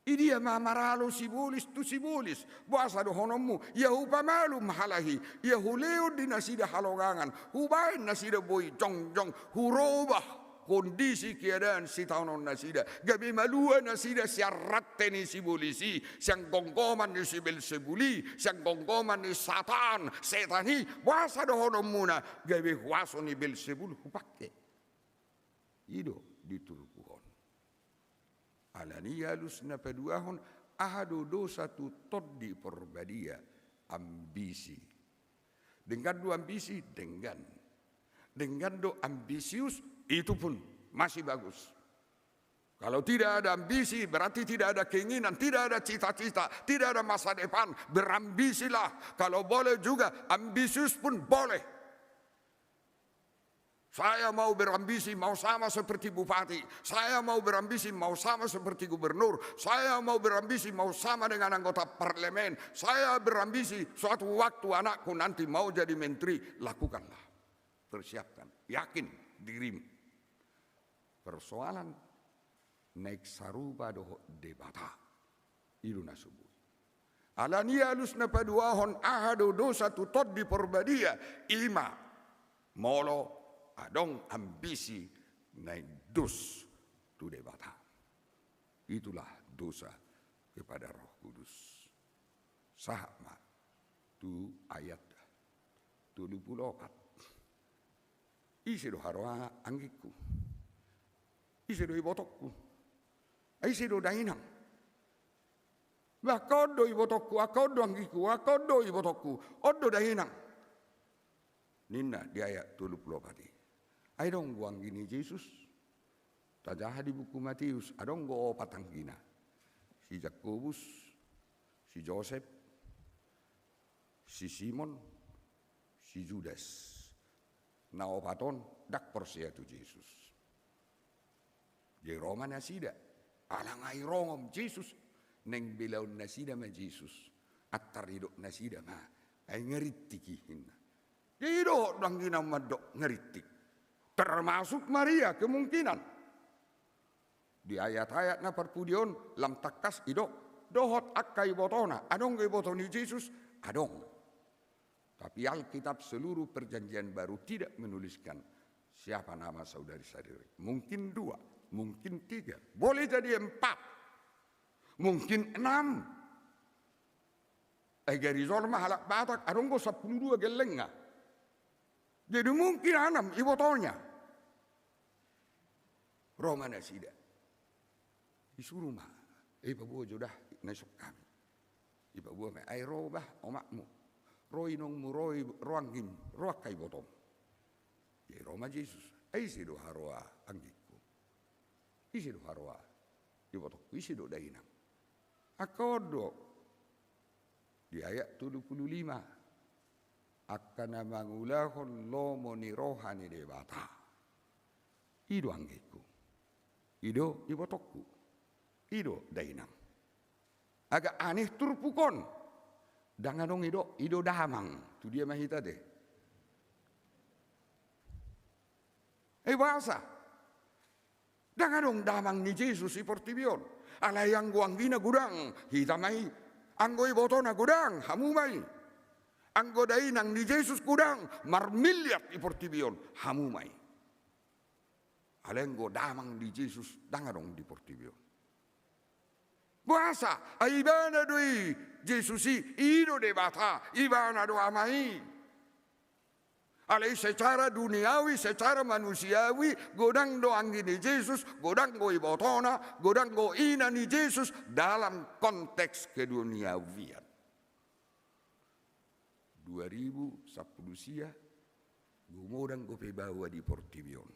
I dia ma maralo sibolis tu sibolis, boasa dohononmu, ia hupamalum halak i, ia hulehon di nasida halongangan, hubaen nasida boi jongjong, hurobah kondisi keadaan sitaonon nasida, gabe malua nasida sian rante ni sibolis i, sian gomgoman ni si Belsebul i, sian gomgoman ni Satan, setan i, boasa dohononmuna, gabe huaso ni Belsebul hupangke. I do di turpuk on. Alani i alus na paduahon, aha do dosa tu Tondi Porbadia? Ambisi. Denggan do ambisi? Denggan. Denggan do ambisius? Itu pun masih bagus. Kalau tidak ada ambisi, berarti tidak ada keinginan, tidak ada cita-cita, tidak ada masa depan. Berambisilah. Kalau boleh juga, ambisius pun boleh. Saya mau berambisi mau sama seperti bupati, saya mau berambisi mau sama seperti gubernur, saya mau berambisi mau sama dengan anggota parlemen, saya berambisi suatu waktu anakku nanti mau jadi menteri, lakukanlah. Persiapkan, yakin dirimu. Persoalan naeng sarupa dohot Debata. I do na so boi. Alani i alus na paduahon, aha do dosa tu Tondi Porbadia? I ma molo adong ambisi naeng dos tu Debata. Itulah dosa kepada Roh Kudus. Sahat ma tu ayat tolu pulu opat. Ise do haroa anggingku? Ise do ibotongku? Ai ise do dainang? Bah, angka on do ibotongku, angka on do anggingku, angka on do ibotongku, on do dainang, ninna di ayat tolu pulu opat i. Ai adong do anggi ni Jesus. Tajaha di buku Mateus, adong do opat anggina. Si Jakobus, si Josep, si Simon, si Judas. Na opat on ndang porsea tu Jesus. Jadi ro ma nasida. Ala nga ironggom Jesus, naeng belaon nasida ma Jesus. Antar didok nasida ma, ai nga rintik i, ninna. Jadi dohot do anggina mandok nga rintik. Termasuk Maria, kemungkinan. Di ayat-ayat na parpudi on lam tangkas didok dohot angka ibotona. Adong do iboto ni Jesus? Adong. Tapi Alkitab seluruh Perjanjian Baru tidak menuliskan siapa nama saudari-saudari. Mungkin dua, mungkin tiga, boleh jadi empat, mungkin enam. Ai gari jolma halak Batak, adong do sampulu dua gellengna. Jadi mungkin anam ibotona. Ro ma nasida. Disuru ma. Eh, ipaboa jo da na dison hami. Ipaboa ma. Ai ro bah omakmu. Ro inongmu, ro i-, ro anggim, ro angka ibotom. Jadi ro ma Jesus. Ai ise do haroa anggingku? Ise do haroa ibotongku? Ise do dainang? Angka on do. Di ayat tolu pulu lima. Angka na mangulahon lomo ni roha ni Debata. I do anggingku. I do ibotongku. I do dainang. Agak aneh turpuk on. Ndang adong didok, i do damang. Tu dia ma hita te? Eh, boasa? Ndang adong damang ni Jesus di portibi on. Alai anggo anggina godang, hita ma i. Anggo ibotona godang, hamu ma i. Anggo dainang ni Jesus godang, marmiliar di portibi on, hamu ma i. Alai anggo damang ni Jesus ndang adong di portibi on. Boasa? Ai ibana do i Jesus i, i do Debata, ibana do Ama i. Alai secara duniawi, secara manusiawi, godang do anggi ni Jesus, godang do ibotona, godang do ina ni Jesus dalam konteks keduniawian. Dua ribu sampulu sia, gumodang dope baoa di portibi on.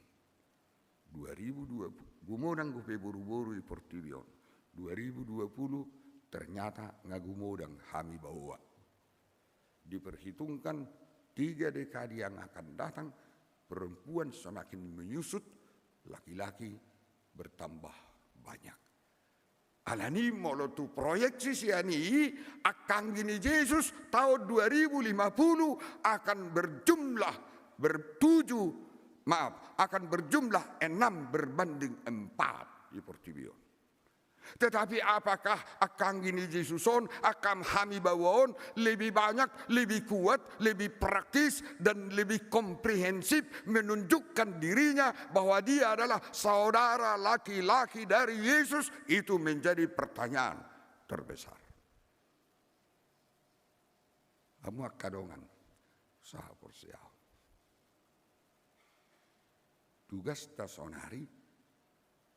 dua ribu dua puluh, gumodang dope boru-boru di portibi on. Dua ribu dua puluh ternyata nga gumodang hami baoa. Diperhitungkan tiga dekade yang akan datang, perempuan semakin menyusut, laki-laki bertambah banyak. Alani molo tu proyeksi sian i, angka anggi ni Jesus tahun dua ribu lima puluh akan berjumlah bertujuh, maaf, akan berjumlah enam berbanding empat di portibi on. Tetapi apakah angka anggi ni Jesus on, angka hami baoa on lebih banyak, lebih kuat, lebih praktis, dan lebih komprehensif menunjukkan dirinya bahwa dia adalah saudara laki-laki dari Yesus? Itu menjadi pertanyaan terbesar. Hamu angka dongan sahaporseaon, tugasta sonari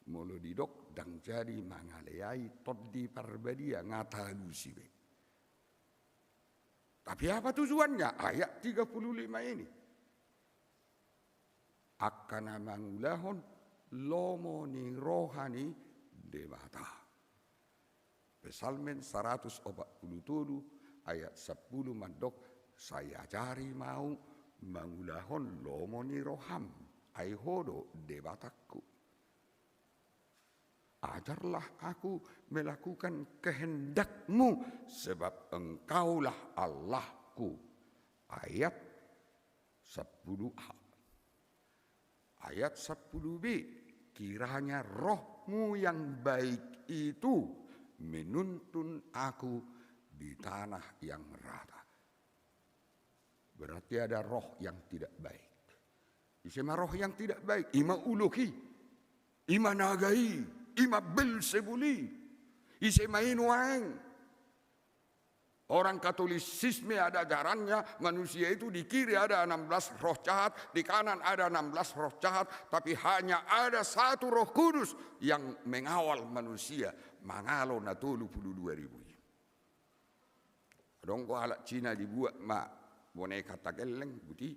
molo didok ndang jadi mangaleai Tondi Parbadia, nga talusi be. Tapi apa tujuannya? Ayat tiga puluh lima ini. Angka na mangulahon lomo ni roha ni Debata. Psalmen saratus opat pulu tolu ayat sampulu mandok, sai ajari ma ahu mangulahon lomo ni roham, ai Ho do Debatangku. Ajarlah aku melakukan kehendak-Mu, sebab Engkaulah Allah-Ku. Ayat sampulu A. Ayat sampulu B, kiranya Roh-Mu yang baik itu menuntun aku di tanah yang rata. Berarti ada roh yang tidak baik. Ise ma roh yang tidak baik? I ma ulok i, i ma naga i, i ma Belzebul i. Ise ma i nuaeng? Orang Katolisisme ada ajarannya, manusia itu di kiri ada enam belas roh jahat, di kanan ada enam belas roh jahat, tapi hanya ada satu Roh Kudus yang mengawal manusia, mangalo na tolu pulu dua ribu i. Adong do halak Cina dibuat ma boneka tagaelleng, buti,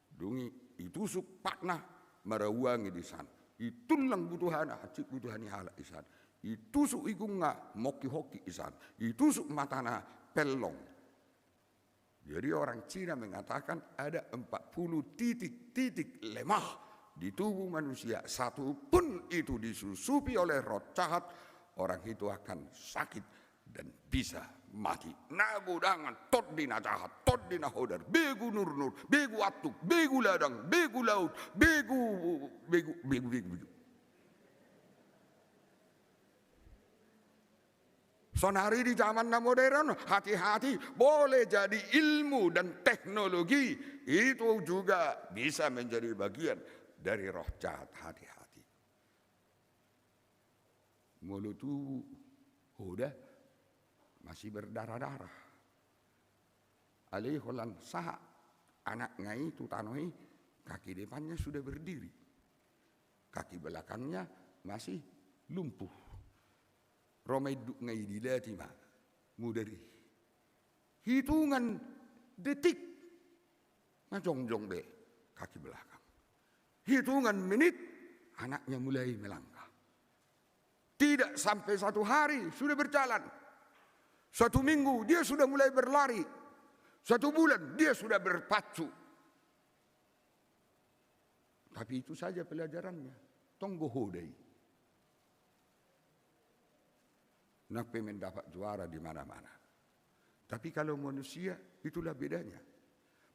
dung i itusuk patna, marauangi di san. Itullang butuhana, hansit butuha ni halak i san. Itusuk igungna, mongkihongki i san. Itusuk matana, pellong. Jadi orang Cina mengatakan ada empat puluh titik-titik lemah di tubuh manusia. Satu pun itu disusupi oleh roh jahat, orang itu akan sakit dan bisa mati. Na godangan, tondi na jahat, tondi na hodar, begu nurnur, begu antuk, begu ladang, begu laut, begu, begu, begu, begu, begu. Sonari di zaman na modern, hati-hati, boleh jadi ilmu dan teknologi itu juga bisa menjadi bagian dari roh jahat, hati-hati. Molo tubu hoda masih berdarah-darah. Alai holan sahat anakna i tu tano i, kaki depannya sudah berdiri. Kaki belakangnya masih lumpuh. Ro ma indukna i, dilatih ma, mudar i. Hitungan detik, nga jongjong be kaki belakang. Hitungan menit, anaknya mulai melangkah. Tidak sampai satu hari, sudah berjalan. Satu minggu, dia sudah mulai berlari. Satu bulan, dia sudah berpacu. Tapi itu saja pelajarannya. Tong do hoda i. Nang pe mendapat juara di mana-mana. Tapi kalau manusia, itulah bedanya.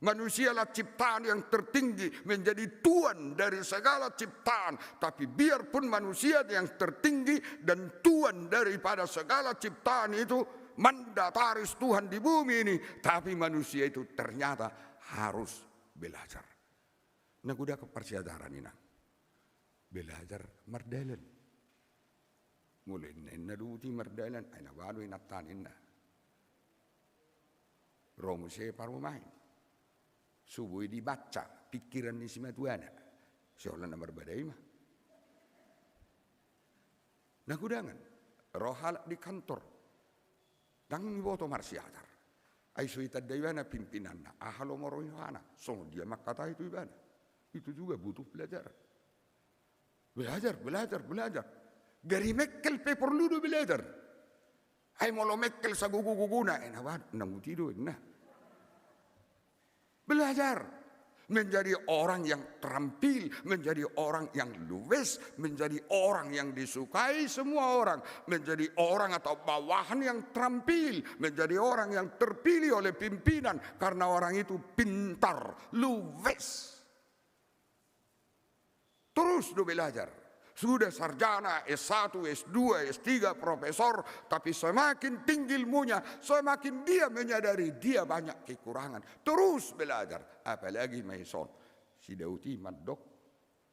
Manusialah ciptaan yang tertinggi, menjadi tuan dari segala ciptaan. Tapi biarpun manusia yang tertinggi dan tuan daripada segala ciptaan itu, mandataris Tuhan di bumi ini, tapi manusia itu ternyata harus belajar. Na godang parsiajaran, inang. Belajar mardalan. Molo inna, inna do buti mardalan, ai na balu inanta, ninna. Ro muse parumaen. So boi dibaca pikiran ni simatuana. Sai holan na marbadai ma. Na godangan, ro halak di kantor. Ndang diboto marsiajar. Ai so ditanda ibana pimpinanna, aha lomo rohana, songon dia mangkatai tu ibana. Itu juga butuh pelajaran. Belajar, belajar, belajar. Gari mengkel pe porlu do belajar. Ai molo mengkel sagogo-gogona, eh, na ba, na muti do, na. Belajar menjadi orang yang terampil, menjadi orang yang luwes, menjadi orang yang disukai semua orang, menjadi orang atau bawahan yang terampil, menjadi orang yang terpilih oleh pimpinan karena orang itu pintar, luwes. Terus do belajar. Sudah sarjana, S satu, S dua, S tiga, profesor, tapi semakin tinggi ilmunya, semakin dia menyadari dia banyak kekurangan. Terus belajar, apalagi ma ison. Si Daud i mandok,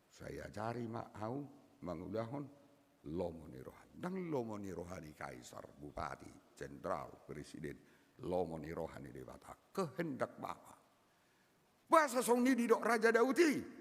sai ajari ma au mangulahon lomo ni roham. Ndang lomo ni roha ni kaisar, bupati, jenderal, presiden. Lomo ni roha ni Debata. Kehendak Bapa. Boasa songon i didok Raja Daud i?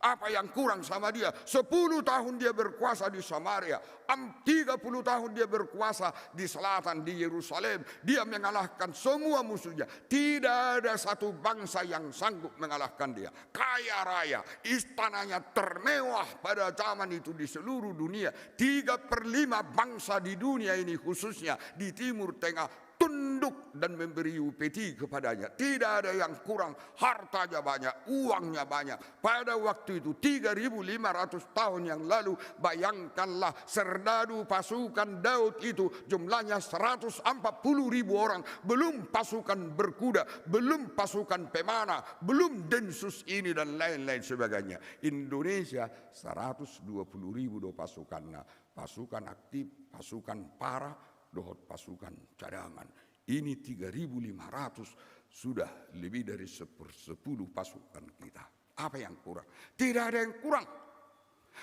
Apa yang kurang sama dia? Sepuluh tahun dia berkuasa di Samaria, am-, tiga puluh tahun dia berkuasa di selatan, di Yerusalem. Dia mengalahkan semua musuhnya. Tidak ada satu bangsa yang sanggup mengalahkan dia. Kaya raya, istananya termewah pada zaman itu di seluruh dunia. Tiga per lima bangsa di dunia ini, khususnya di Timur Tengah, tunduk dan memberi upeti kepadanya. Tidak ada yang kurang, hartanya banyak, uangnya banyak. Pada waktu itu, tiga ribu lima ratus tahun yang lalu, bayangkanlah, serdadu pasukan Daud itu jumlahnya seratus empat puluh ribu orang, belum pasukan berkuda, belum pasukan pemanah, belum densus ini dan lain-lain sebagainya. Indonesia seratus dua puluh ribu do pasukanna, pasukan aktif, pasukan para, dohot pasukan cadangan. Ini tiga ribu lima ratus, sudah lebih dari sepersepuluh pasukan kita. Apa yang kurang? Tidak ada yang kurang.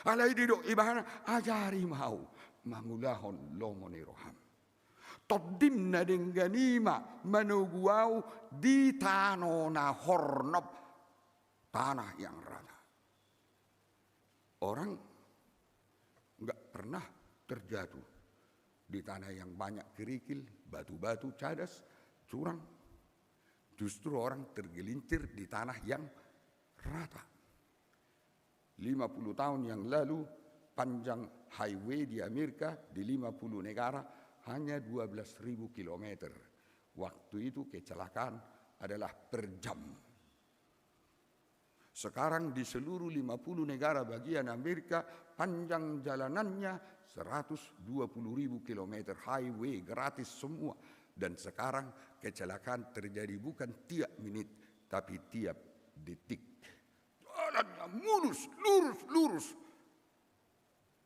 Alai didok ibana, ajari ma au mangulahon lomo ni roham. Tondim na denggan i ma manogu au di tano na hornop, tanah yang rata. Orang nggak pernah terjatuh di tanah yang banyak kerikil, batu-batu, cadas, curang. Justru orang tergelincir di tanah yang rata. Lima puluh tahun yang lalu, panjang highway di Amerika, di lima puluh negara, hanya dua belas ribu kilometer. Waktu itu kecelakaan adalah per jam. Sekarang di seluruh lima puluh negara bagian Amerika, panjang jalanannya seratus dua puluh ribu kilometer highway gratis semua. Dan sekarang kecelakaan terjadi bukan tiap menit, tapi tiap detik. Jalannya mulus, lurus, lurus.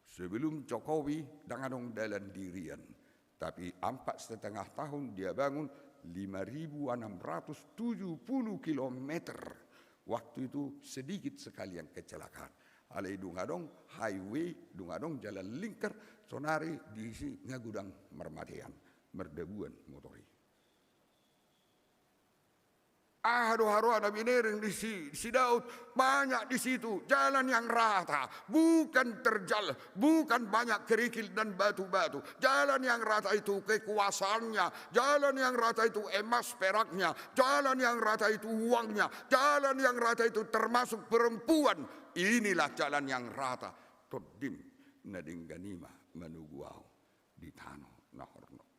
Sebelum Jokowi, ndang adong dalan di Rian. Tapi empat setengah tahun dia bangun lima ribu enam ratus tujuh puluh kilometer. Waktu itu sedikit sekali yang kecelakaan. Alai dung adong highway, dung adong jalan lingkar, sonari disi nga godang marmatean, mardabuan motor i. Aha do haroa na binereng ni si, si Daud? Banyak di situ jalan yang rata, bukan terjal, bukan banyak kerikil dan batu-batu. Jalan yang rata itu kekuasaannya, jalan yang rata itu emas peraknya, jalan yang rata itu uangnya, jalan yang rata itu termasuk perempuan. Inilah jalan yang rata. Tondim na denggan i ma manogu au di tano na hornop.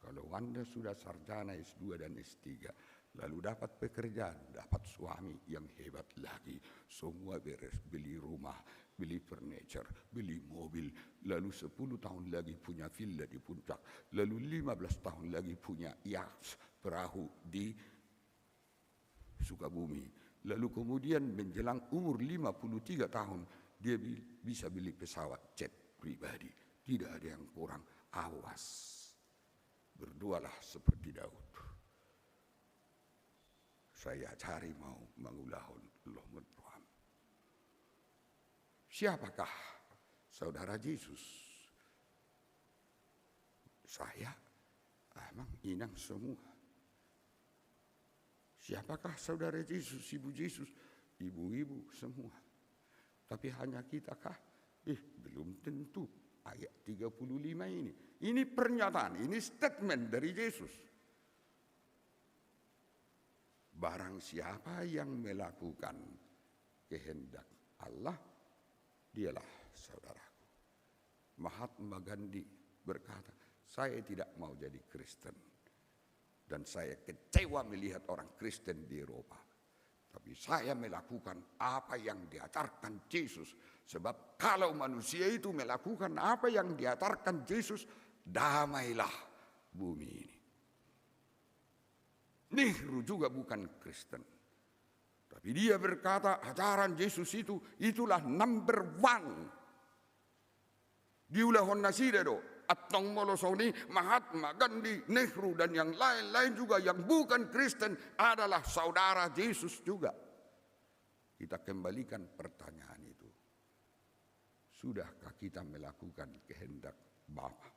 Kalau Anda sudah sarjana S dua dan S tiga, lalu dapat pekerjaan, dapat suami yang hebat lagi, semua beres, beli rumah, beli furniture, beli mobil, lalu sepuluh tahun lagi punya villa di puncak, lalu lima belas tahun lagi punya yacht, perahu di Sukabumi. Lalu kemudian menjelang umur lima puluh tiga tahun, dia bi-, bisa beli pesawat jet pribadi. Tidak ada yang kurang. Awas. Berdoalah seperti Daud. Sai ajari ma au mangulahon lomo ni roham. Siapakah saudara Yesus? Saya, amang, inang semua. Siapakah saudara Yesus, ibu Yesus? Ibu-ibu semua. Tapi hanya kita kah? Eh, belum tentu. Ayat tiga puluh lima ini. Ini pernyataan, ini statement dari Yesus. Barang siapa yang melakukan kehendak Allah, dialah Saudaraku, Mahatma Gandhi berkata, "Saya tidak mau jadi Kristen. Dan saya kecewa melihat orang Kristen di Eropa. Tapi saya melakukan apa yang diajarkan Yesus. Sebab kalau manusia itu melakukan apa yang diajarkan Yesus, damailah bumi ini." Nehru juga bukan Kristen. Tapi dia berkata, ajaran Yesus itu, itulah number one. Diulahon nasida do. Antong molo songon i, Mahatma Gandhi, Nehru, dan yang lain-lain juga yang bukan Kristen adalah saudara Yesus juga. Kita kembalikan pertanyaan itu. Sudahkah kita melakukan kehendak Bapa?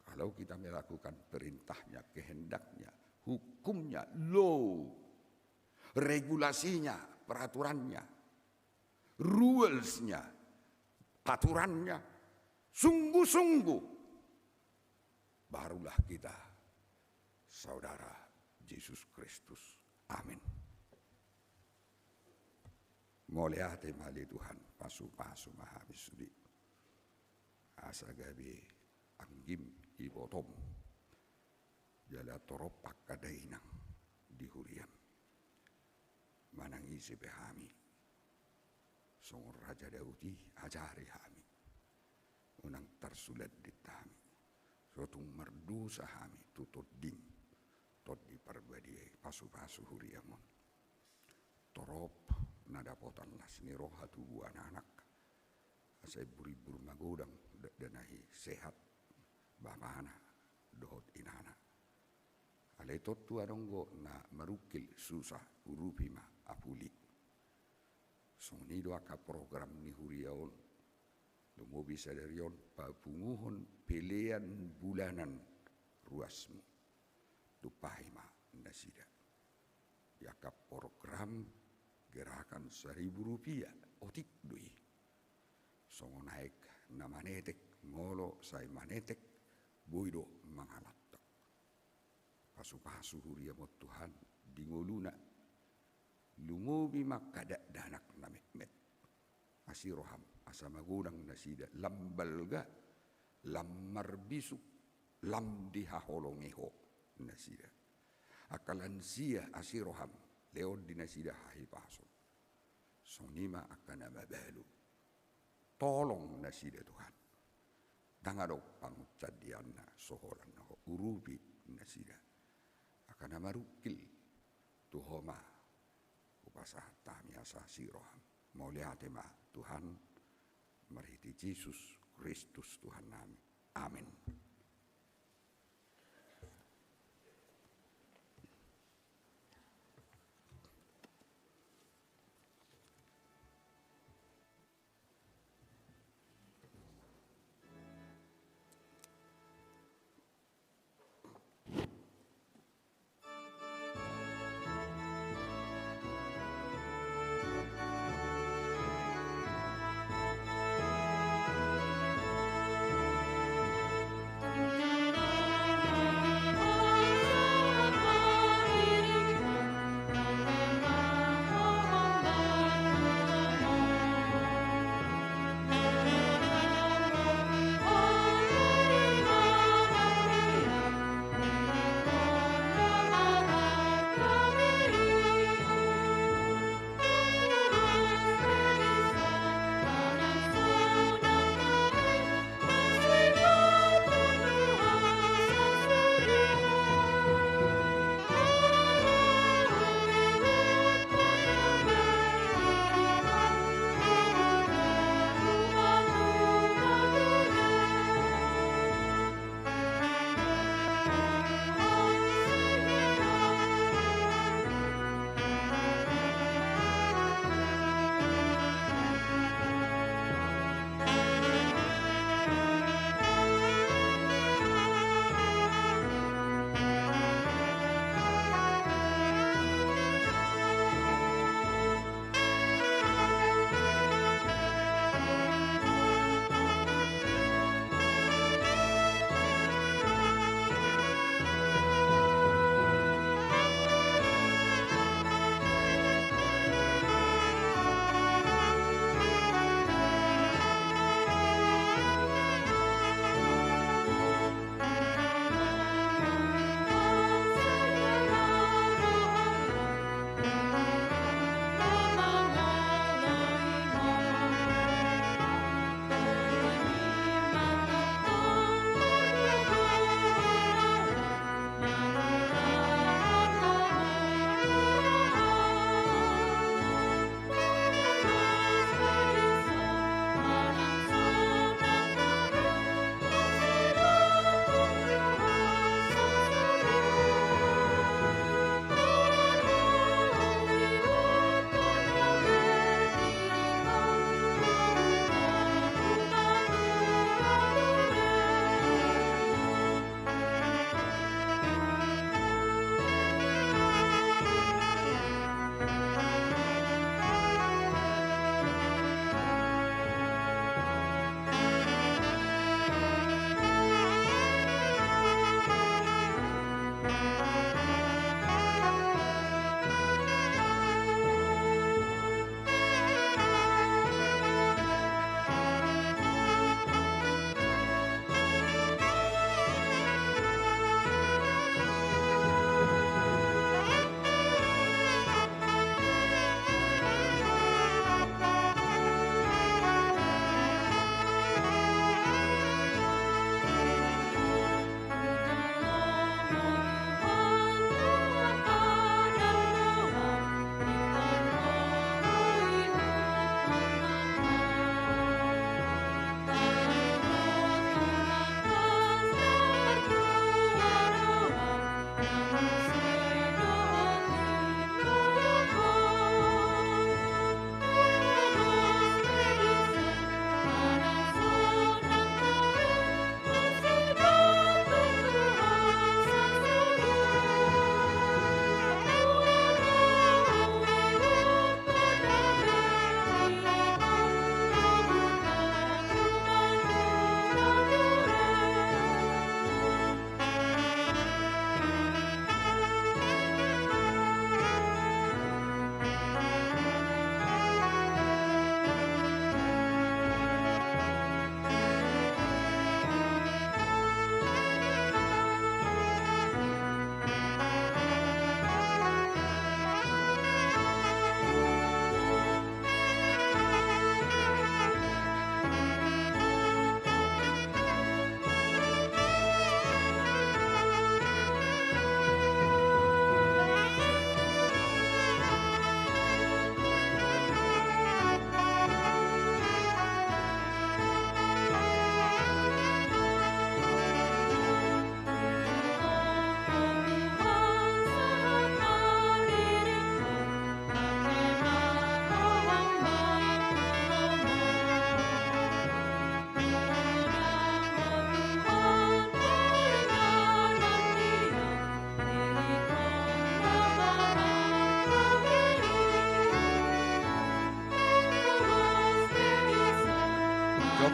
Kalau kita melakukan perintahnya, kehendaknya, hukumnya, law, regulasinya, peraturannya, rulesnya, aturannya, sungguh-sungguh, barulah kita saudara Yesus Kristus. Amin. Mauliate ma ale Tuhan, pasu-pasu ma hami sude. Asa gabe anggim, ibotom, jala torop angka dainang di huriam. Manang ise pe hami, songon Raja Daud i, ajari hami. Unang tarsulandit hami. So tung mardosa hami tu Tondim, Tondi Parbadia i, pasu-pasu huriam on. Torop na dapotan las ni roha tubuan anak, asa imbur-imbur magodang dakdanak i, sehat bapana dohot inana. Alai tontu adong do na marungkil, susah, urupi ma, apuli. Songon i do angka program ni huria on. Lumobi sadari on, papunguhon pelean bulanan ruasmu. Tumpahi ma nasida. Di angka program gerakan seribu rupiah, otik do i. Songon aek na manetek, molo sai manetek, boi do mangalantak. Pasu-pasu huriam on Tuhan, di ngoluna. Lumobi ma angka dakdanak na metmet. Asi roham, asa magodang nasida, lam balga, lam marbisuk, lam dihaholongi Ho nasida. Angka lansia, asi roham, lehon di nasida hahipason. Songon i ma angka na mabalu. Tolong nasida Tuhan. Ndang adong pangunsandeanna so holan Ho, urupi nasida. Angka na marungkil, tu Ho ma hupasahat hami asa asi roham. Mauliate ma Tuhan, marhite Jesus Kristus Tuhannami. Amen.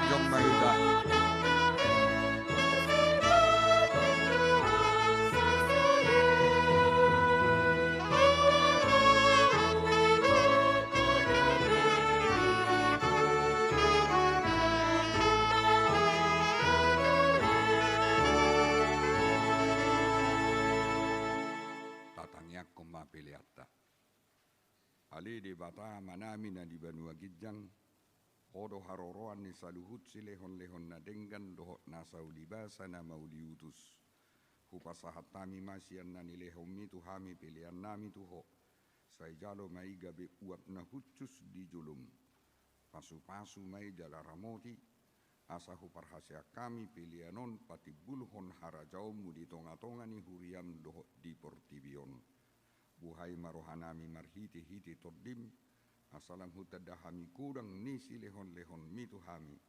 Jom ma hita. Tatangiangkon ma peleanta. Ale Debata Amanami na di banua ginjang, Ho do haroroan ni saluhut silehonlehon na denggan dohot nasa ulibasa na mauliutus. Hupasahat hami ma sian na nilehonmi tu hami peleannami tu Ho. Sai jalo ma i gabe uap na hushus di jolom. Pasupasu ma i jala ramoti, asa huparhaseang hami pelean on patimbulhon harajaonmu di tongatonga ni huriam dohot di portibi on. Buhai ma rohanami marhitehite Tondim, asa lam hutanda hami godang ni silehonlehonmi tu hami,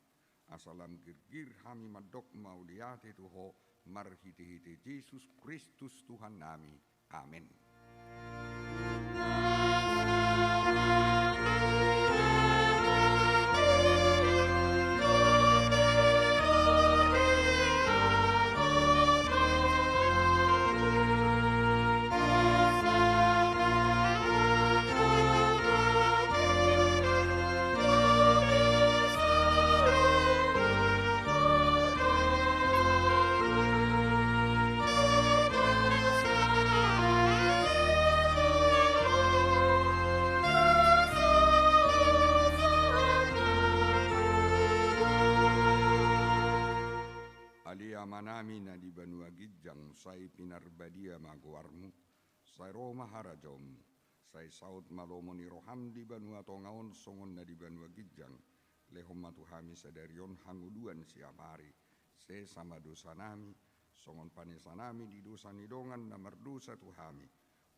asa lam girgir hami mandok mauliate tu Ho marhitehite Jesus Kristus Tuhannami. Amen. Ale Amanami na di banua ginjang, sai pinarbadia ma goarmu, sai ro ma harajaonmu, sai saut ma lomo ni roham di banua tonga on songon na di banua ginjang. Lehon ma tu hami sadari on hangoluan siapari, sesa ma dosanami, songon panesanami di dosa ni dongan na mardosa tu hami.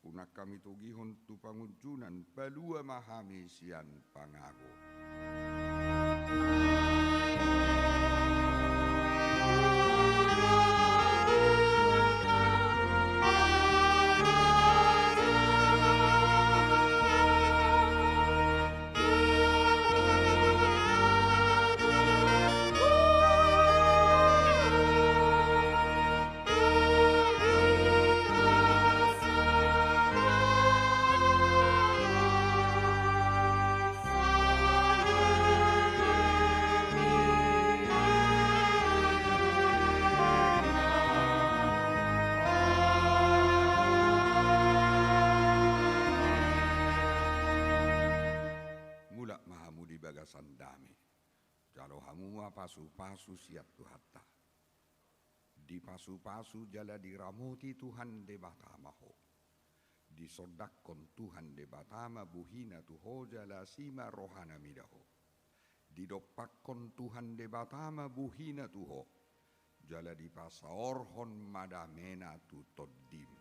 Unang hami togihon tu pangunjunan, palua ma hami sian pangago. Mulak ma hamu di bagasan dame. Jalo hamu ma pasupasu sian Tuhanta. Dipasupasu jala diramoti Tuhan Debata ma ho. Disondangkon Tuhan Debata ma bohina tu ho jala asi ma rohana mida ho. Didompakkon Tuhan Debata ma bohina tu ho, jala dipasaorhon ma damena tu tondim.